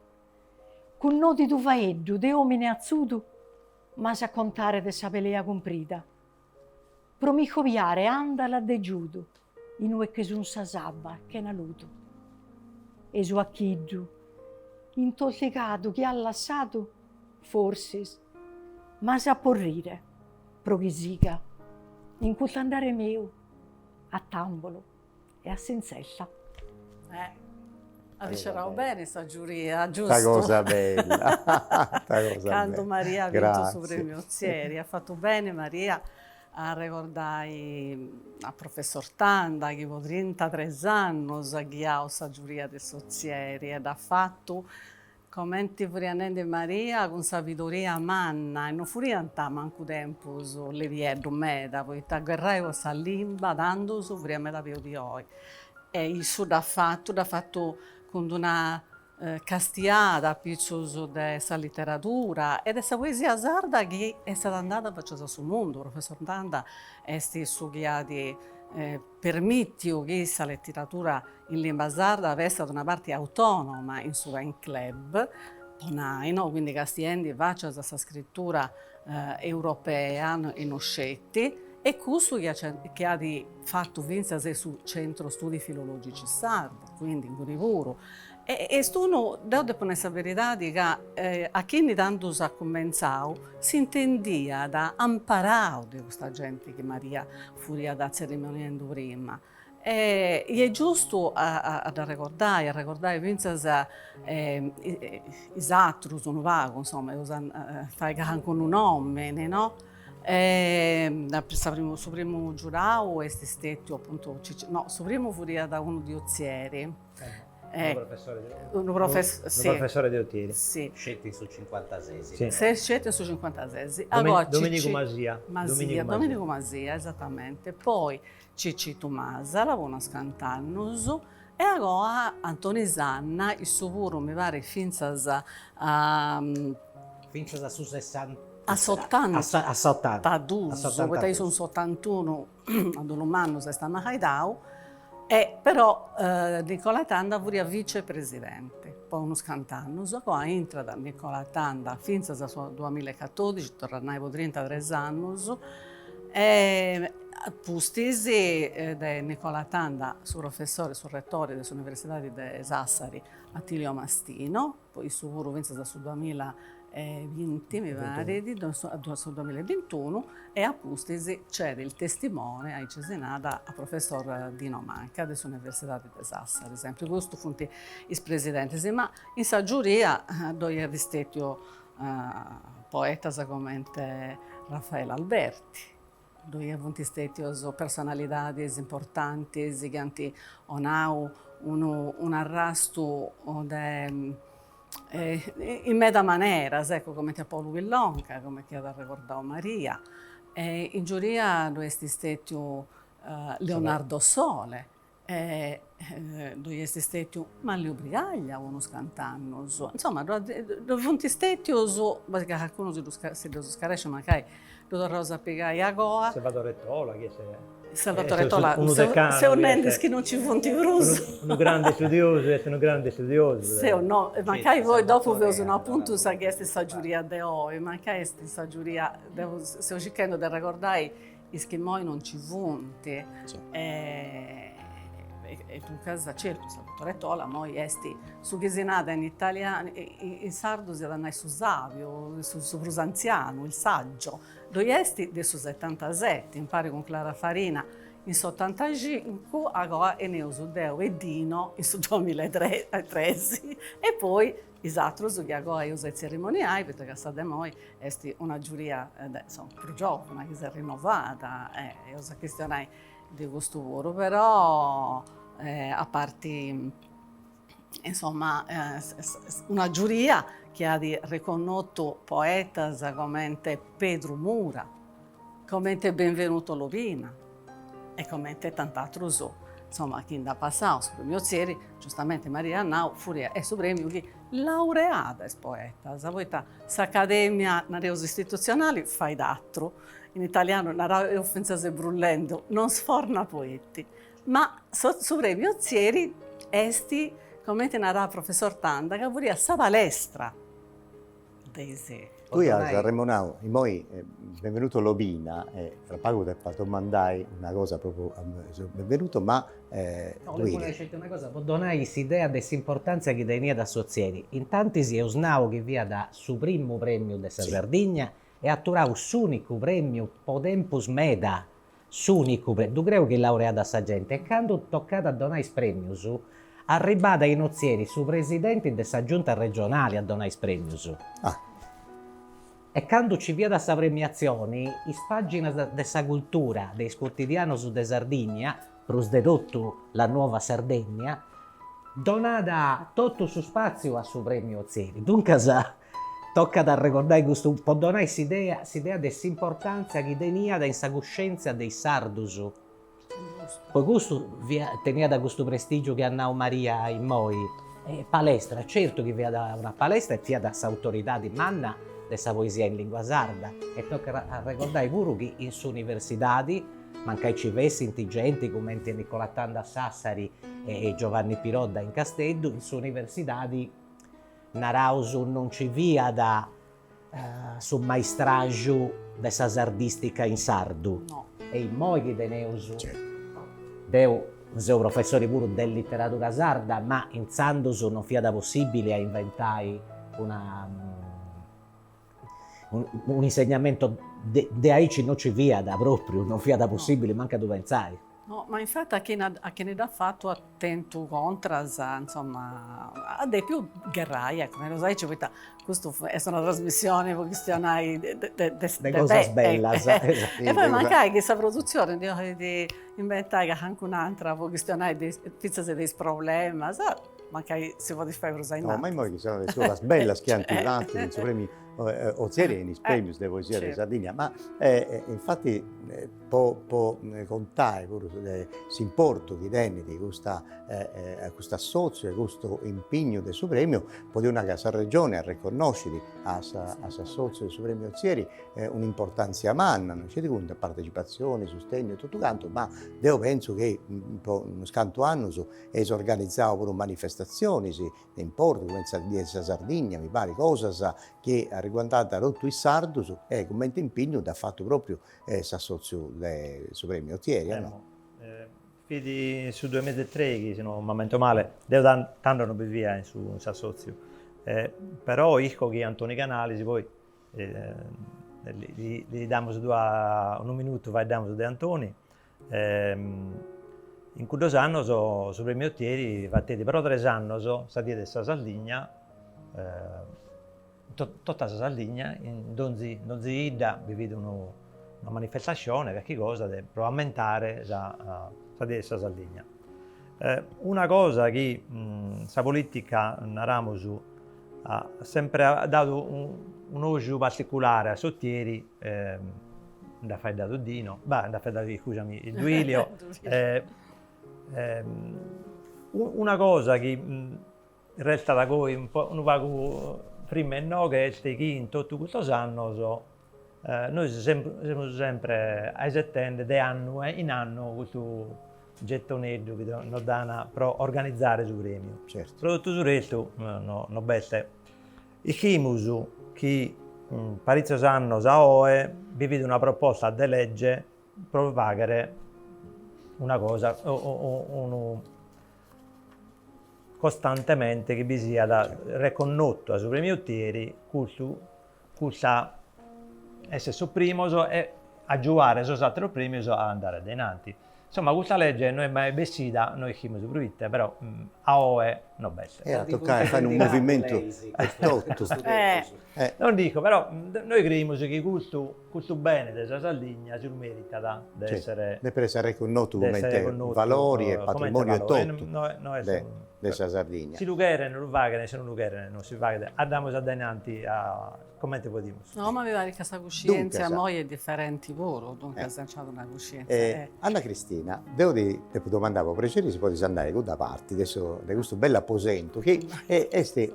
Cun nodidu faeddu de omine atzudu m'as a contare de sa pelea cumprida, pro mi cobiare andalas de giudu inue che sun sas abbas chena ludu. E su 'acchiddu. Intoltigadu chi at lassadu, forsis, m'as a porrire pro chi siga in custu andare meu a tàmbulu e a s'intzella. Eh, at scerau bene sa giuria, giustu? Ta cosa bella, ta cosa Candu Maria at bintu su premiu Ozieri, at fatu bene Maria a arregordai a professor Tanda chi po trintatres annus at ghiau sa giuria de s'Ozieri e dd'at fatu Comenti furiat nendi Maria cun sabidoria manna e non furiant mancu tempus lebieddus meda, poita gherrai po sa limba tandus furiat meda peus di oi. E issu dd'at fatu, dd'at fatu cun d'una castiada apitzus de sa literadura e de sa poesia sarda chi est andada facias a su mundu, professor Tanda est su chi at permìtiu chi sa literadura in limba sarda fessat una parti autònoma in su Pen Club, po nai, no, quindi castiendi facias a sa scritura europea e no sceti, e cussu chi at fatu fintzas su Centro Studi Filologici Sardi, quindi inguni puru. E est unu, deu depu nai sa beridadi, ca a chini tandus at cumentzau s'intendiat amparau de custa genti chi Maria furiat tzerimoniendu prima. E est giustu a dd'arregordai, arregordai fintzas is atrus unu pagu, insoma, eus a fai calincunu nomini, no? Sa primu su primu giurau est stetiu apuntu Cicciu, no, su primu furiat unu di Ozieri Unu professore de unu professore de Otieri. Sì. Sceti in su cincuantasesi. Sì, sceti in su cincuantasesi. Domenico Masia. Masia, Domenico Masia, esattamente. Poi Cicitu Masala po unos cant'annus e agoa Antoni Sanna, issu puru mi parit fintzas a Fintzas a su sessanta. A s'otanta. A s'otanta. Dus, poita issu in s'otantunu a dolu mannu s'est amalaidau e però Nicola Tanda furiat vicepresidente po unus cant'annus, agoa intrat Nicola Tanda fintzas a su duamilla e catodixi, torru a nai po trintatres annus, e a pustis de Nicola Tanda su professori, su rettori de s'Universidadi de Sassari Attilio Mastino, poi issu puru fintzas a su duamilla e binti mi parit, a su duamilla e bintunu, e a pustis cede il testimone, aici si narat, a professor Dino Manca de s'Universidadi de Sassari, sempri custus funt is presidentis, ma in sa giuria ddoi at stetiu poetas comente Raffaele Alberti, ddoi funt stètios personalidadis importantis chi ant 'onau unu un'arrastu de in meda maneras, ecco, comente a Paulu Pillonca, comente at arregordau Maria, e in giuria ddoi est stètiu Leonardo Sole E ddoi est stètiu Manlio Brigaglia po unus cant'annus, insoma ddoi funt stètius, ca calincunu si ddus si ddus scaresciat mancai ddu torraus a pigai agoa. Salvatore Tola chi est Salvatore Tola, unu decanu, seu nendi is chi non nci funt prus. Unu grande studiosu, est unu grande studiosu. Seu no, mancai poi dopu feus unu apuntu sa chi est sa giuria de oi, mancai est sa giuria, deu seu circhendi de arregordai Is chi immoi non nci funt. E duncas, certu, Salvatore Tola immoi est su chi si narat in italianu, in sardu s'iat a nai su sabiu, su prus antzianu, il saggio. Ddoi est de su setantaseti, impari cun Clara Farina in s'otantacincu, agoa 'eneus deu e Dino in su duamillaetrexi e poi Is atrus chi agoa eus a tzerimoniai, poita ca sa de immoi est una giuria insoma prus giòvana chi s'est rinnovada e eus a chistionai de custu puru, però a parti insoma una giuria chi at reconnotu poetas comente Pedru Mura, comente Benvenuto Lobina e comente tant'atrus, insoma, chi nd'at passau su premiu Ozieri, giustamente Maria at nau, furiat est su premiu chi laureat is poetas, poita s'academia, nareus, istitutzionali fait atru, in italianu naraus fintzas brullendu, non sforna poeti, ma su premiu Ozieri est, comente narat professor Tanda, ca furiat sa palestra de is. Tui as arremonau, immoi Benvenuto Lobina, e fra pagu t'apu a domandai una cosa propriu a Benvenuto, ma No, 'ollu nai sceti una cosa, po donai s'idea de s'importantzia chi teniat s'Ozieri. Intantis eus nau chi fiat su primu premiu de sa Sardigna e aturau s'unicu premiu po tempus meda, s'unicu premiu, ddu creu chi laureat sa genti e candu tocat a donai is premius, arribat in Ozieri su presidenti de sa giunta regionali a donai is premius. E candu ci fiat sa premiatzioni, is paginas de sa cultura de is cuotidianus de Sardigna, prus de totu La Nuova Sardegna, donat totu su spatziu a su Premiu Ozieri. Duncas tocat a arregordai custu po donai s'idea s'idea de s'importantzia chi teniat in sa cuscientzia de is sardus. Po custu fiat teniat custu prestigiu chi at nau Maria immoi. Palestra, certu chi fiat una palestra e fiat s'autoridadi manna de sa poesia in lingua sarda e tocat a arregordai puru chi in s'universidadi Mancai ci fessint genti cumenti Nicola Tanda a Sassari e Giovanni Pirodda in Casteddu, in s'universidadi, naraus, non ci fiat su maistraxu de sa sardistica in sardu. E immoi chi teneus, deu seu professori puru de literadura sarda, ma intzandus non fiat possibili a inventai una Un'insegnamentu de aici no ci fiat pròpriu, non fiat possìbili mancu a ddu pentzai. No, ma infati a chini a chini dd'at fatu at tentu contras, insoma, at dèpiu gherrai, ecco, nareus aici, poita custu est una trasmissioni po chistionai de de de cosas bellas. E poi mancai chi sa produtzioni ndi 'olit inventai calincun'atra po chistionai de fintzas de is problemas Mancai si podit fai prus a innantis. No, ma immoi chistionaus de is cosas bellas chi ant fatu in su premiu Ozieri e in is premius de poesia de Sardigna, ma infati po po contai puru de s'importu chi tenit custa custu assotziu e custu impignu de su premiu, podeus nai ca sa Regioni arreconnoscit a sa a s'assotziu de su premiu Ozieri un'importantzia manna, non sceti cun partecipatzioni, sustegnu e totu cantu, ma deu pentzu chi po unus cantu annus Eis organizau puru manifestatzionis de importu, cumenti sa Die de sa Sardigna, mi parit, cosas chi arreguardant totu is sardus e cumenti impignu dd'at fatu pròpriu s'assòtziu de su Prèmiu Otieri, o no? Fit in su duemiza e treighi, si no m'ammento male, deo tando non bi fia in su in s'assòtziu, però isco chi Antoni Canalis poi li li damus unu minutu faeddamus de Antoni In cuddos annos su Premiu Otieri fateit pro tres annos sa Die de sa Sardigna, tota sa Sardigna, in donzi donzi 'idda bi fit unu una manifestascione, carchi cosa de pro ammentare sa sa Die de sa Sardigna. Una cosa chi sa politica, naramus, at sempre dadu un'oju particulare a s'Otieri Nd'at faeddadu Dino, bah, nd'at faeddadu, iscusami, Duilio. Una cosa chi restat goi unu pagu frimma inoghe est chi in totu custos annos nois semus sempre aisettende de annu in annu custu getoneddu chi nos dan pro organizare su premiu. Pro totu su restu no no b'est. Ischimus chi paritzos annos a oe bi fit una proposta de lege pro fàghere una cosa, unu costantemente chi bi siat reconnotu a su Premiu Otieri custu custa esser sos primos e agiuare sos àteros premios a andare a dae in anti. Insomma custa lege no est mai bessida, no ischimus proite, però a oe no b'est. Iat a tocai a fai unu movimentu e totu. Non dico, però noi creimus chi custu custu bene de sa Sardigna si lu meritat de essere Depet essere reconnotu comente valori e patrimoniu e totu de sa Sardigna. Si lu cheren lu faghen, si non lu cheren non si faghet. Andamus a dae innanti a Comente podimus. No, ma mi parit ca sa cuscientzia immoi est diferenti puru, duncas nc'at una cuscientzia. Anna Cristina, deu ti depu domandai po prexeri si podis andai a cudda parti de su de custu bellu aposentu chi est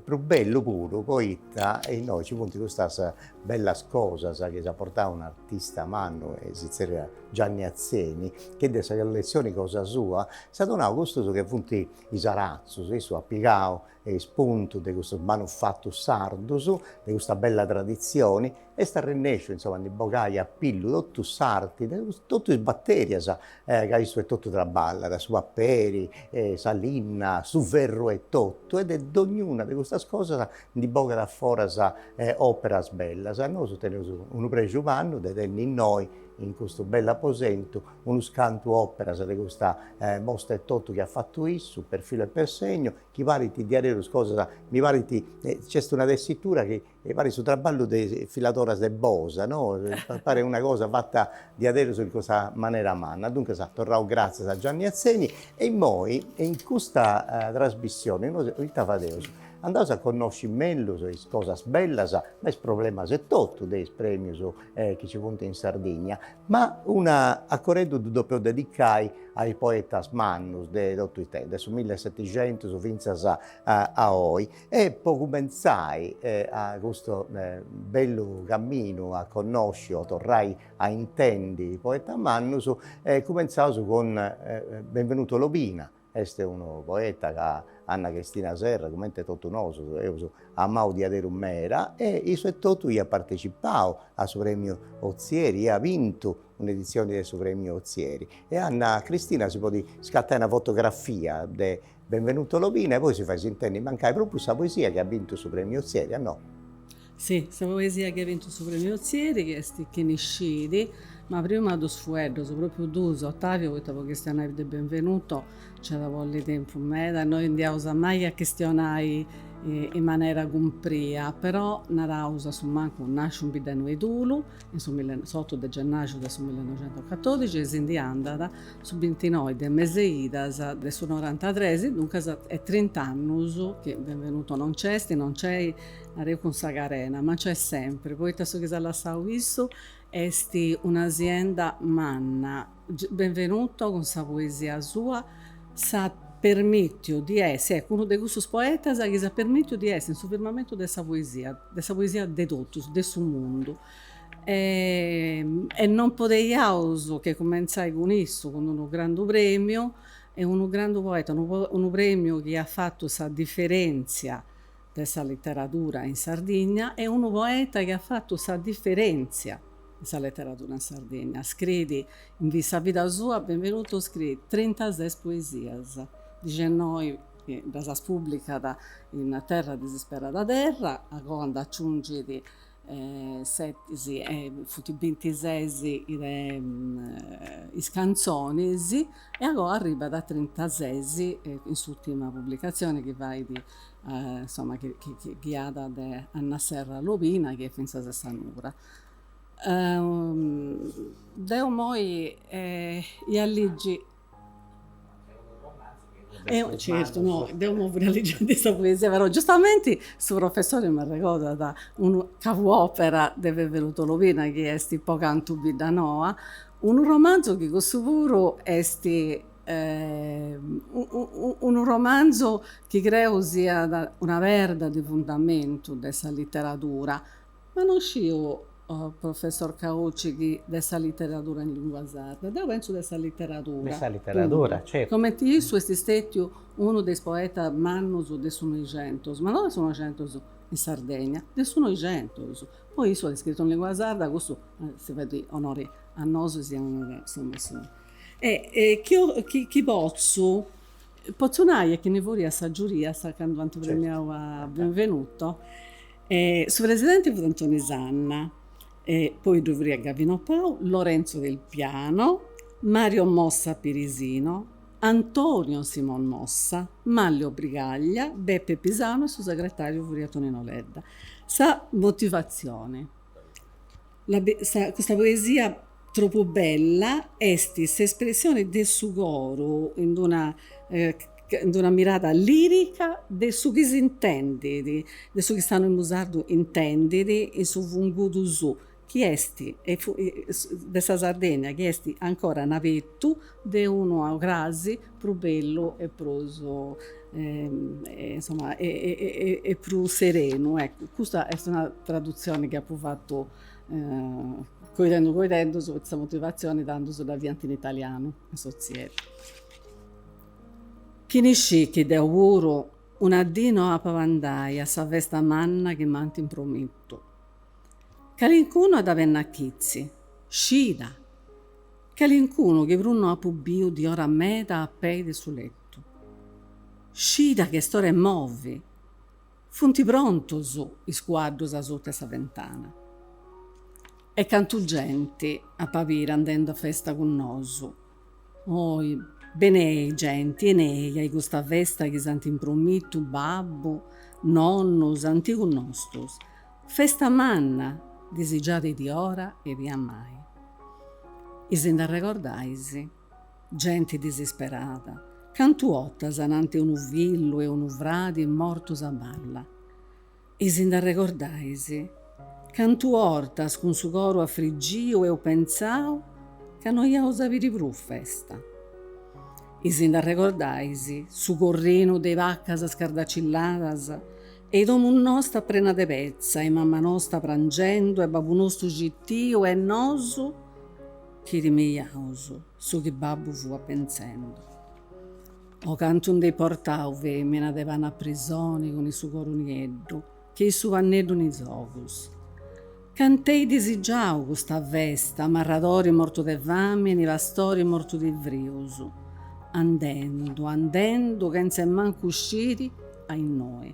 prus bellu puru poita innoi nci funt custas bellas cosas chi s'at portau un'artista mannu e si zerriat Gianni Atzeni chi de sa colletzioni cosa sua s'at donau custus chi funt is aratzus, issu at pigau. ispuntu de custus manufatus sardus, de custa bella traditzioni, est arrennesciu insoma a ndi bogai a pillu totu s'arti, totu is materias ca issu etotu traballat, su paperi, sa linna, su ferru etotu e de dognuna de custas cosas ndi bogat a foras operas bellas. Nosu teneus unu prexu mannu de tenni innoi in custu bellu aposentu unus cantu operas de custa mosta etotu chi at fatu issu, per filo e per segno, chi parint diaderus cosas, mi parit, nc'est una tessitura chi parit su traballu de is filadoras de Bosa, no, parit una cosa fata diaderus in custa manera manna. Duncas torraus gràtzias a Gianni Atzeni e immoi in custa trasmissioni nosu ita fadeus Andaus a connosci mellus is cosas bellas, ma is problemas etotu de is premius chi ci funt in Sardigna. Ma un'acoreddu ddu depeus dedicai a is poetas mannus de totu is tempus, de su millesetixentus fintzas a oi. E po cumentzai a custu bellu camminu a connosci o torrai a intendi poetas mannus, cumentzaus cun Benvenuto Lobina, Est unu poeta ca Anna Cristina Serra, cumenti totu nosu, eus amau diaderus meda e issu etotu iat partecipau a su Premiu Ozieri, iat bintu un'editzioni de su Premiu Ozieri. E Anna Cristina si podit scatai una fotografia de Benvenuto Lobina e poi si fait intendi mancai propriu sa poesia chi at bintu su Premiu Ozieri, a no? Si, sa poesia chi at bintu su Premiu Ozieri, chi est Chini scit, ma prima dus fueddus, propriu dus, Ottavio, poita po chistionai de Benvenuto nci at a bolli tempus meda e no nd'iaus mai a chistionai in manera cumpria, però naraus a su mancu nasciu in Biddanoa 'e Tulu in su s'otu de gennaxu de su millenoixentoscatodixi e si ndi andat su bintinoi de mes'e idas de su norantatres, duncas est trint'annus chi Benvenuto non nc'est, non nc'est Nareus cun sa carena, ma nc'est sempri, poita su chi s'at lassau issu est una sienda manna. Benvenuto cun sa poesia sua s'at permìtiu di essi, eccu, unu de cussus poetas chi s'at permìtiu di essi in su firmamentu de sa poesia, de sa poesia de totus, de su mundu. E non podeiaus che cumentzai cun issu, cun unu grandu premiu e unu grandu poeta, unu premiu chi at fatu sa diferentzia de sa literadura in Sardigna e unu poeta chi at fatu sa diferèntzia in sa literadura in Sardigna. Scriit in sa vida sua Benvenuto scriit trintases poesias, dixennoi ddas at publicat in Terra disisperada terra, agoa nd'aciungit seti funt bintises de is cantzonis e agoa arribat a trintases in s'urtima publicatzioni chi fait insoma chi ghiada de Anna Serra Lobina chi est fintzas sa nura. Deu immoi ia ligi Certu, no, deu immoi furia ligendi sa poesia, però giustamenti su professori m'arregodat unu capuopera de Benvenuto Lobina chi est Po cantu Biddanoa, unu romanzu chi cussu puru est unu romanzu chi creu siat una perda de fundamentu de sa literadura, ma non sciu Professor Caocci chi de sa literadura in lingua sarda, deu pentzu de sa literadura. De sa literadura, certu. Comenti issu est stetiu unu de is poetas mannus de su Noixentus, ma no de su Noixentus in Sardegna, de su Noixentus. Poi issu at scritu in lingua sarda, cussu si fait onori a nosu si insoma su E chi chi potzu potzu nai a chini furiat sa giuria sa candu ant premiau a Benvenuto su presidenti fut Antoni Sanna e poi ddoi furiat Gavino Pau, Lorenzo Del Piano, Mario Mossa Pirisino, Antonio Simon Mossa, Manlio Brigaglia, Beppe Pisano e su segretariu furiat Tonino Ledda. Sa motivatzioni La sa custa poesia tropu bella est s'espressione de su coru in d'una in d'una mirada lirica de su chi s'intendit, de su chi s'animu sardu intendit in su fungudu suu, chi est de sa Sardegna chi est ancora in abetu de unu crasi prus bellu e prus insoma e prus serenu, eccu, custa est una tradutzioni chi apu fatu coidendu coidendu sa motivatzioni tandus dda fiant in italianu in s'Ozieri. Chini scit chi deu puru. Una dì no apu a andai a sa festa manna chi m'ant impromittu. Calincunu at a benni a chitzi. Scida! Calincunu chi prus no apu biu di ora meda a pei de su lettu. Scida chi est ora 'e movi! Funt prontus is cuaddus asuta 'e sa ventana. E cantu genti ap'a biri andendu a festa cun nosu. Oi, benei genti, 'enei a custa festa chi s'ant impromittu babbu, nonnus, antigus nostus. Festa manna, disigiada di ora e di mai. E si nd'arregordais? Genti disisperada, cantu 'otas ananti unu fillu e unu fradi mortus a balla. E si nd'arregordais? Cantu 'ortas cun su coru afrigìu eus pentzau ca no iaus a biri prus festa. E si nd'arregordais su corrinu de is bacas scardacilladas e i domus nosta prena de petza e mama nosta prangendu e babbu nostu citiu e nosu chi timiaus su chi babbu fuat pentzendu. O cantu nd'eis portau femina de pani a presoni cun su coru nieddu che su panneddu in is ogus. Cant'eis disigiau custa festa, marradori mortu de famini, pastori mortu de frius, andendu, andendu chentza 'e mancu sciri a innoi.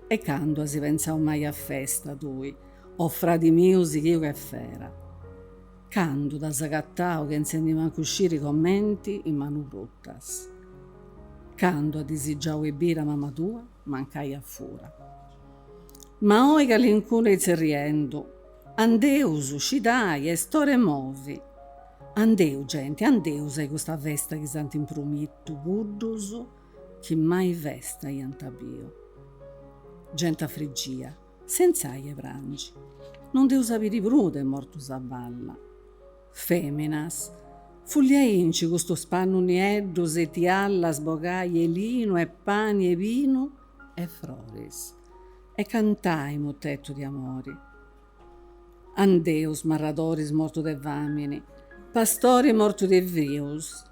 E candu as pentzau mai a festa tui, o fradi miu sighiu che fera? Candu t'as agatau chentza 'e nimancu sciri comenti in manu brutas? Candu as disigiau 'e biri a mama tua mancai a fura? Ma oi calincunu est tzerriendu, Andeus, scidai, est ora 'e movi! Andeus, genti, andeus a custa festa chi s'ant impromittu cuddus chi mai festa iant biu. Genti afrigia, sentzai 'e prangi, non nd'eus a biri prus de mortus a balla. Feminas, fulliainci custus pannus nieddus e tiallas bogai 'e linu e pani e binu e froris e cantai mutetu di amori. Andeus marradoris mortu de famini, pastori mortu de frius,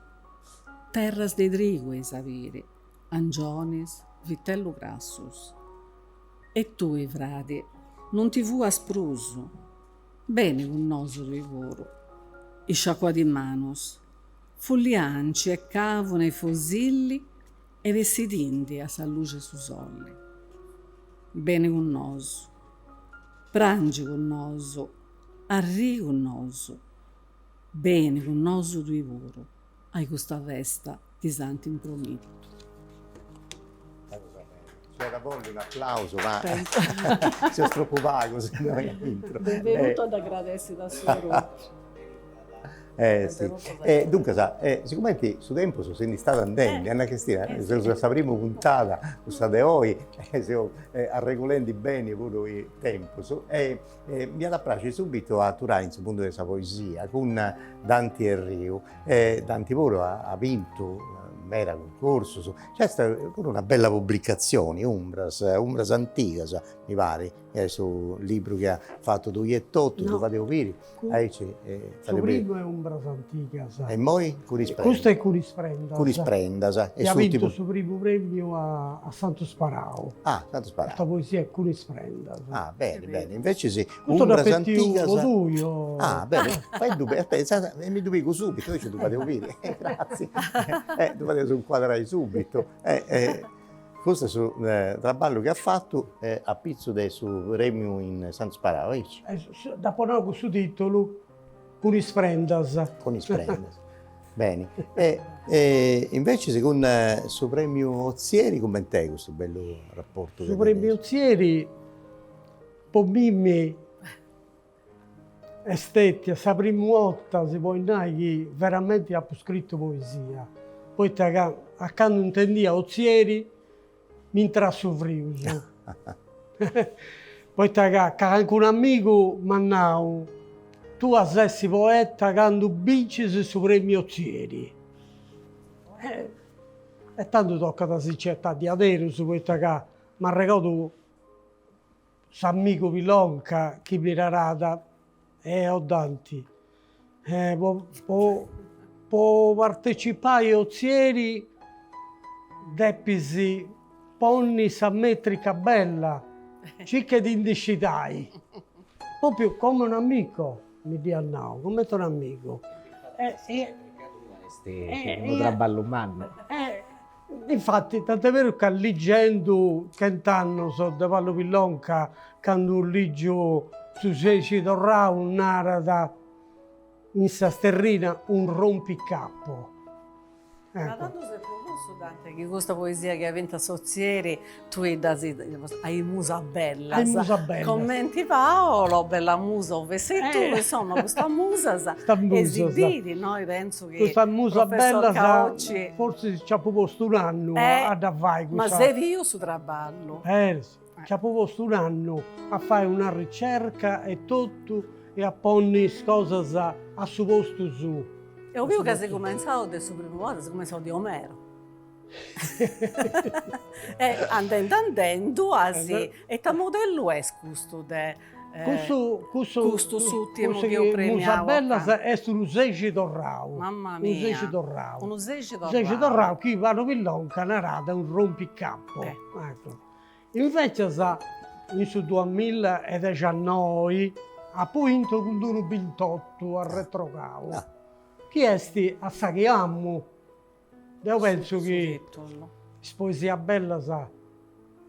terras de trigu eis a biri, angionis, vitellu grassus. E tui, fradi, non ti fuas prus, beni cun nosu tui puru, isciacuadi manus, fullianci e cavuna e fosilli e bestidindi a sa luxi 'e su soli. Beni cun nosu, prangi cun nosu, arrii cun nosu, beni cun nosu tui puru a custa festa chi s'ant impromittu. Nci iat a bolli un'aplausu ma seus tropu pagus innoi aintru. Benvenuto dd'agradessit a su grupu. Eh sì. E duncas, sigumenti su tempus si nd'istat andendi, Anna Cristina, seus a sa primu puntada, cussa de oi, e seus arregulendi beni puru is tempus, e m'iat a praxi subitu a aturai in su mundu de sa poesia cun Danti Erriu, e Danti puru at bintu meda cuncursus, nc'est puru una bella publicatzioni, Umbras, Umbras antigas, mi parit, est su libru chi as fatu tui etotu, ddu fadeus biri Aici Su primu est Umbras antigas. E immoi cun is prendas. Custu est cun is prendas. Cun is prendas. E at bintu su primu premiu a Santu Sparau. Ah, Santu Sparau. Custa poesia est cun is prendas. Ah, beni, beni. Invecis Umbras antigas. Custu dd'apu petiu po tui. Ah, beni. Fai ddu biri, aspetta, e mi ddu pigu subitu, aici ddu fadeus biri. Gratzi. Ddu fadeus incuadrai subitu. Custu est su traballu chi at fatu a pitzu de su premiu in Santu Sparau, aici? Dd'apo nau cun su titulu Cun is prendas. Cun is prendas. Beni. E invecis cun su premiu Ozieri cument'est custu bellu raportu? Su premiu Ozieri po mimmi Est stetia sa primu 'orta, si podit nai, chi veramenti apu scritu poesia, poita ca a candu intendia Ozieri m'intrat su frius, poita ca calincunu amigu m'at nau, tui as essi poeta candu bincis su premiu Ozieri. E tandu tocat a si nci 'etai diaderus, poita ca m'arregodu S'amigu Pilonca chi mi narat, Eh o Danti, po po po partecipai a Ozieri depis. Ponni sa metrica bella, circa 'e ti ndi scidai. Propriu come un amico mi dd'iat nau, comente un'amigu. Est unu traballu mannu. Infati, tant'est beru ca ligendu Chent'annos de Paulu Pillonca, candu ligiu su sexi torrau narat in sa sterrina un rompicapo. Ma tandu ses pro cussu, Dante, chi custa poesia chi at bintu a s'Ozieri tui ddas a is musas bellas. A is musas bellas. Commenti Paolo, bella musa ove sei tu, insomma custas musas e si bidi, no, pentzu chi Custas musas professor bellas Caocci fortzis nci apu postu un'annu a dda fai cussa. Ma s'est biu su traballu. Nci apu postu un'annu a fai una ricerca e totu e a ponni is cosas a su postu suu. Eo biu ca ses cumentzau de su primu 'orta, ses cumentzau de Omero. E andendu andendu as e ita modellu est custu de Cussu cussu custu s'ùrtimu chi eus premiau Musas bellas est unu sexi torrau. Mamma mia. Unu sexi torrau. Unu sexi torrau. Sexi torrau chi Paulu Pillonca narat un rompicapo. Ecco. Invecias in su duamilla e dexannoi apu 'intu cun d'unu bintotu arretrogau, chi est a sa chi amu. Deu pentzu chi is poesias bellas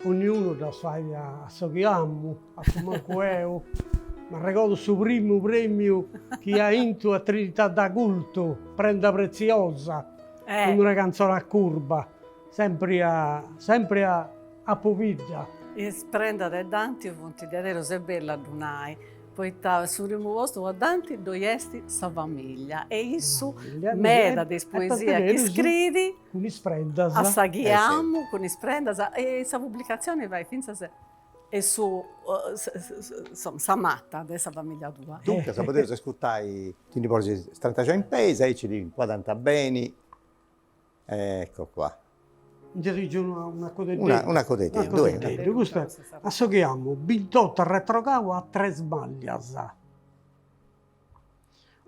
onniunu ddas fait a su chi amu, a su mancu 'eu. M'arregodu su primu premiu chi ia 'intu a Trinità d'Agultu, Prenda preziosa, cun una cantzoni a curba. Sempri a sempri a a pobidda. Is prendas de Danti funt diaderus est bellu a ddu nai, poita a su primu postu po Danti ddoi est sa familia e issu meda de is poesias chi scriit cun is prendas a sa chi amu cun is prendas e sa publicatzioni fait fintzas e su insoma sa mata de sa familia tua. Duncas podeus ascurtai Ti ndi ponis strantaxau in peis aici ti incuadrant beni Ecco qua. Ndi lìgiu una una codeddeddu. Una codeddeddu, Una codeddeddu, custu est a su chi amu, bintotto arretrogau a tres maglias.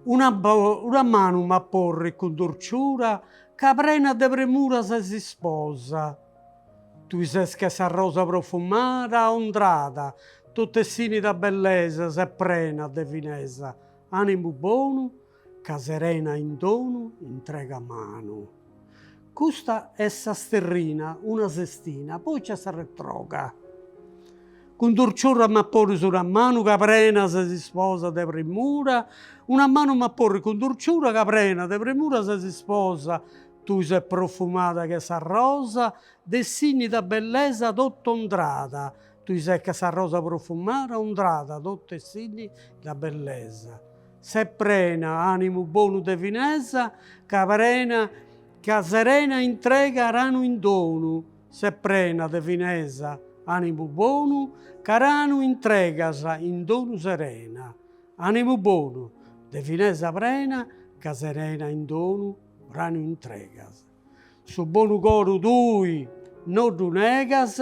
Una una manu m'aporrit cun durciura ca prena de premura ses isposa. Tui ses che sa rosa profumada ondrada, totu 'e bellesa ses prena de finesa, animu bonu Ca serena in donu intrega manu. Custa est sa sterrina, una sestina, poi c'est sa retroga. Cun durciura m'aporris una manu ca prena ses isposa de premura, una manu m'aporrit cun durciura ca prena de premura ses isposa, tui ses profumada che sa rosa, de sìnnida bellesa totu ondrada, tui ses che sa rosa profumada ondrada totu 'e sìnnida bellesa. Ses prena, animu bonu de finesa, ca prena, ca serena intrega ranu in donu, ses prena de finesa, animu bonu, ca ranu intregas in donu serena, animu bonu, de finesa prena, ca serena in donu ranu intregas. Su bonu coru tui no ddu negas,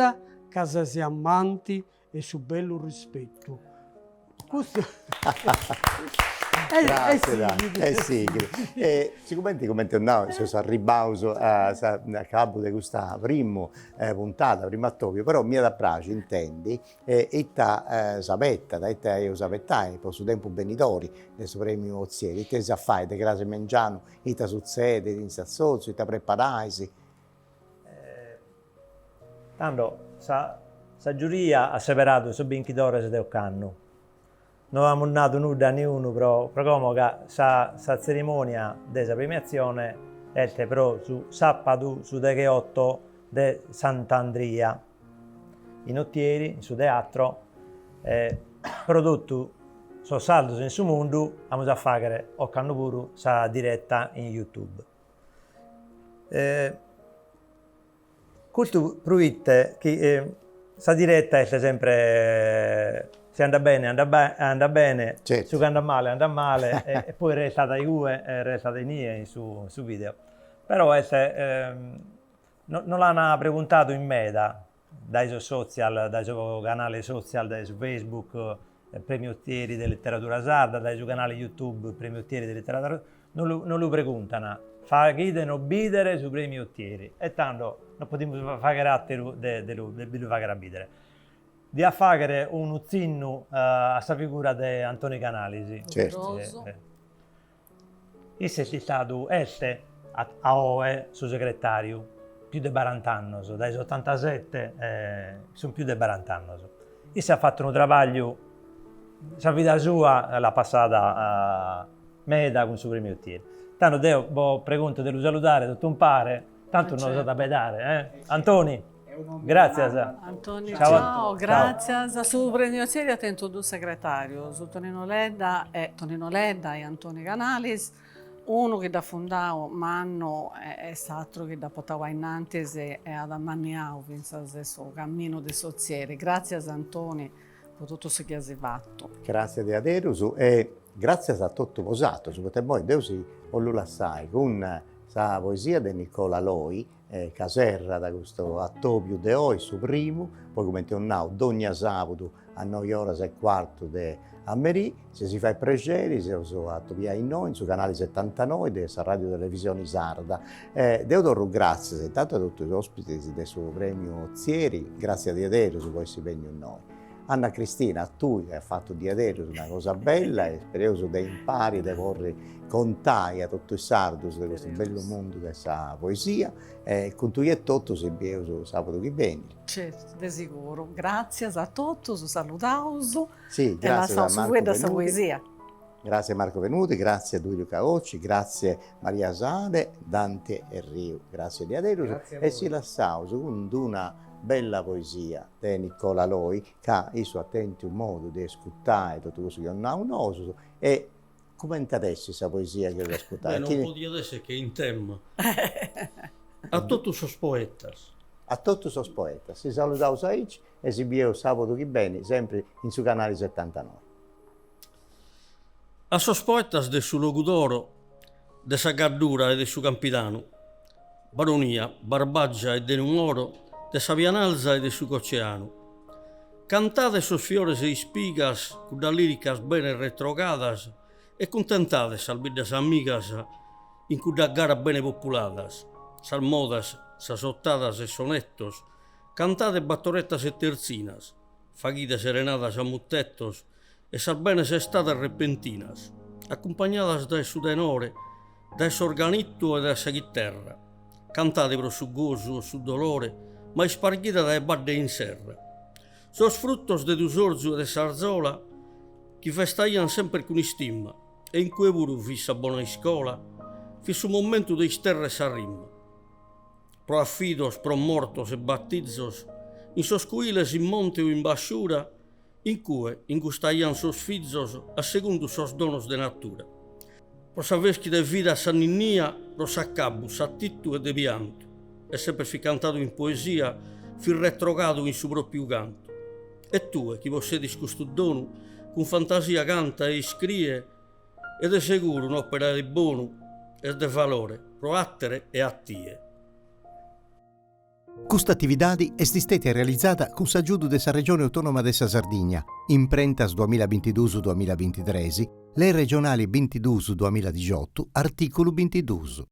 ca ses amanti 'e su bellu rispetu. Custu E sighit. E sigumenti cumenti eus nau seus arribbaus a s'acabu de custa primu puntada, primu atobiu, però m'iat a praxi intendi ita s'abetat, ita eus abetai po su tempus benidori de su premiu Ozieri, ita eis a fai de crasi mengianu, ita sutzedit in s'assotziu, ita preparais. Tando sa sa giuria at seberadu sos binchidores de ocannu. No amus nadu nudda a niunu pro pro como ca sa sa tzerimònia de sa premiatzione est pro su sàpadu su degheoto de Sant'Andria in Otieri, in su teatro, e pro totu sos sardos in su mundu amus a fàghere ocannu puru sa direta in YouTube. Custu proite chi sa diretta est sempre si andat bene andat andat bene, su chi andat male andat male e poi restat igue e restat inie in su su video. Però est no l'an preguntadu in meda dae sos social, dae su canale social de su Facebook Premio Otieri de Literadura Sarda, dae su canale YouTube Premio Otieri de Literadura. No lu no lu preguntan, faghidenos bìdere su Premiu Otieri e tando non podimus fagher àteru de de lu de bi lu fagher a bìdere. Dia fagher unu tzinnu a sa figura de Antoni Canalis. Certu. Isse est istadu, est a oe su segretàriu, pius de barant'annos, dae s'otantasete sunt pius de barant'annos. Isse at fatu unu trabagliu, sa vida sua l'at passada meda cun su Premiu Otieri. Tando deo bos pregunto de lu saludare totu umpare, tantu nos at a abbaidare, eh? Antoni! Gràtzias. Antoni, ciao, gràtzias. Su Premiu Otieri at tentu dus segretàrios, Tonino Ledda e Tonino Ledda e Antoni Canalis, unu chi dd'at fundau mannu e s'atru chi dd'at portau a innantis e at amanniau fintzas su camminu de s'Ozieri. Gràtzias Antoni po totu su chi as fatu. Gràtzias diaderus e gràtzias a totu bosatrus, poita immoi deu si 'ollu lassai cun sa poesia de Nicola Loi ca serrat custu atobiu de oi, su primu, poi cumenti eus nau, dogna sabudu a noi oras e cuartu de a merì, si si fait prexeri s'eus a atobiai innoi in su canali setantanoi de sa Radio Televisioni Sarda. Deu torru gràtzias intantu a totu is ospitis de su Premiu Ozieri, gràtzias diaderus po essi benniu innoi. Anna Cristina, a tui chi as fatu diaderus una cosa bella e spereus de impari de porri contai a totu is sardus de custu bellu mundu de sa poesia e cun tui etotu si bieus sabudu chi benit. Certu, de siguru. Gràtzias a totus, saludaus e lassaus su fueddu a sa poesia. Gràtzias Marco Venuti, gràtzias Duilio Caocci, gràtzias Maria Sale, Dante Erriu, gràtzias diaderus e si lassaus cun d'una bella poesia de Nicola Loi ca issu at tentu modu de ascurtai totu cussu chi eus nau nosus e cumenti at essi sa poesia chi eus ascurtai? Beh, non podiat esser che in tema. A totus sos poetas. A totus sos poetas. Si saludaus aici e si bieus sabudu chi benit sempri in su canali setantanoi. A sos poetas de su Logudoro, de sa Gaddura e de su Campidanu, Baronia, Barbagia e de Nuoro, de sa Pianalza e de su Goceanu. Cantade sos fiores e ispigas, cuddas liricas bene retrogadas e cuntentade sas biddas amigas in cuddas garas bene populadas, sas modas, sas otadas e sonettos, cantade battoretas e terzinas, Faghide serenadas a mutetos e sas bene sestadas repentinas, acumpagnadas dae su tenore, dae s'organittu e dae sa chiterra. Cantade pro su gosu o su dolore, ma isparghida dae badde in serra. Sos fruttos de tusorzu e de s'arzola chi festaian semper cun istima e in cue puru fit sa bona iscola, fit su momentu de isterrer sa rima. Pro afidos, pro mortos e batizos, in sos cuiles in monte o in basciura, in cue ingustaian sos fizos a segundu sos donos de natura. Pro s'avèschida 'e vida s'anninnia, pro s'acabu s'atitu e de piantu, e semper fit cantadu in poesia, fit retrogadu in su pròpiu cantu. E tue chi possedis custu donu, cun fantasia canta e iscrie, E de seguru un'òpera de bonu est de valore pro àtere e a tie. Custa atividadi est stètia realizada cun s'agiudu de sa Regione Autònoma de sa Sardigna, Imprentas duamilla bintiduus duamilla bintitres, Lei regionali bintiduus duamilla dixiotu, artìculu bintiduus.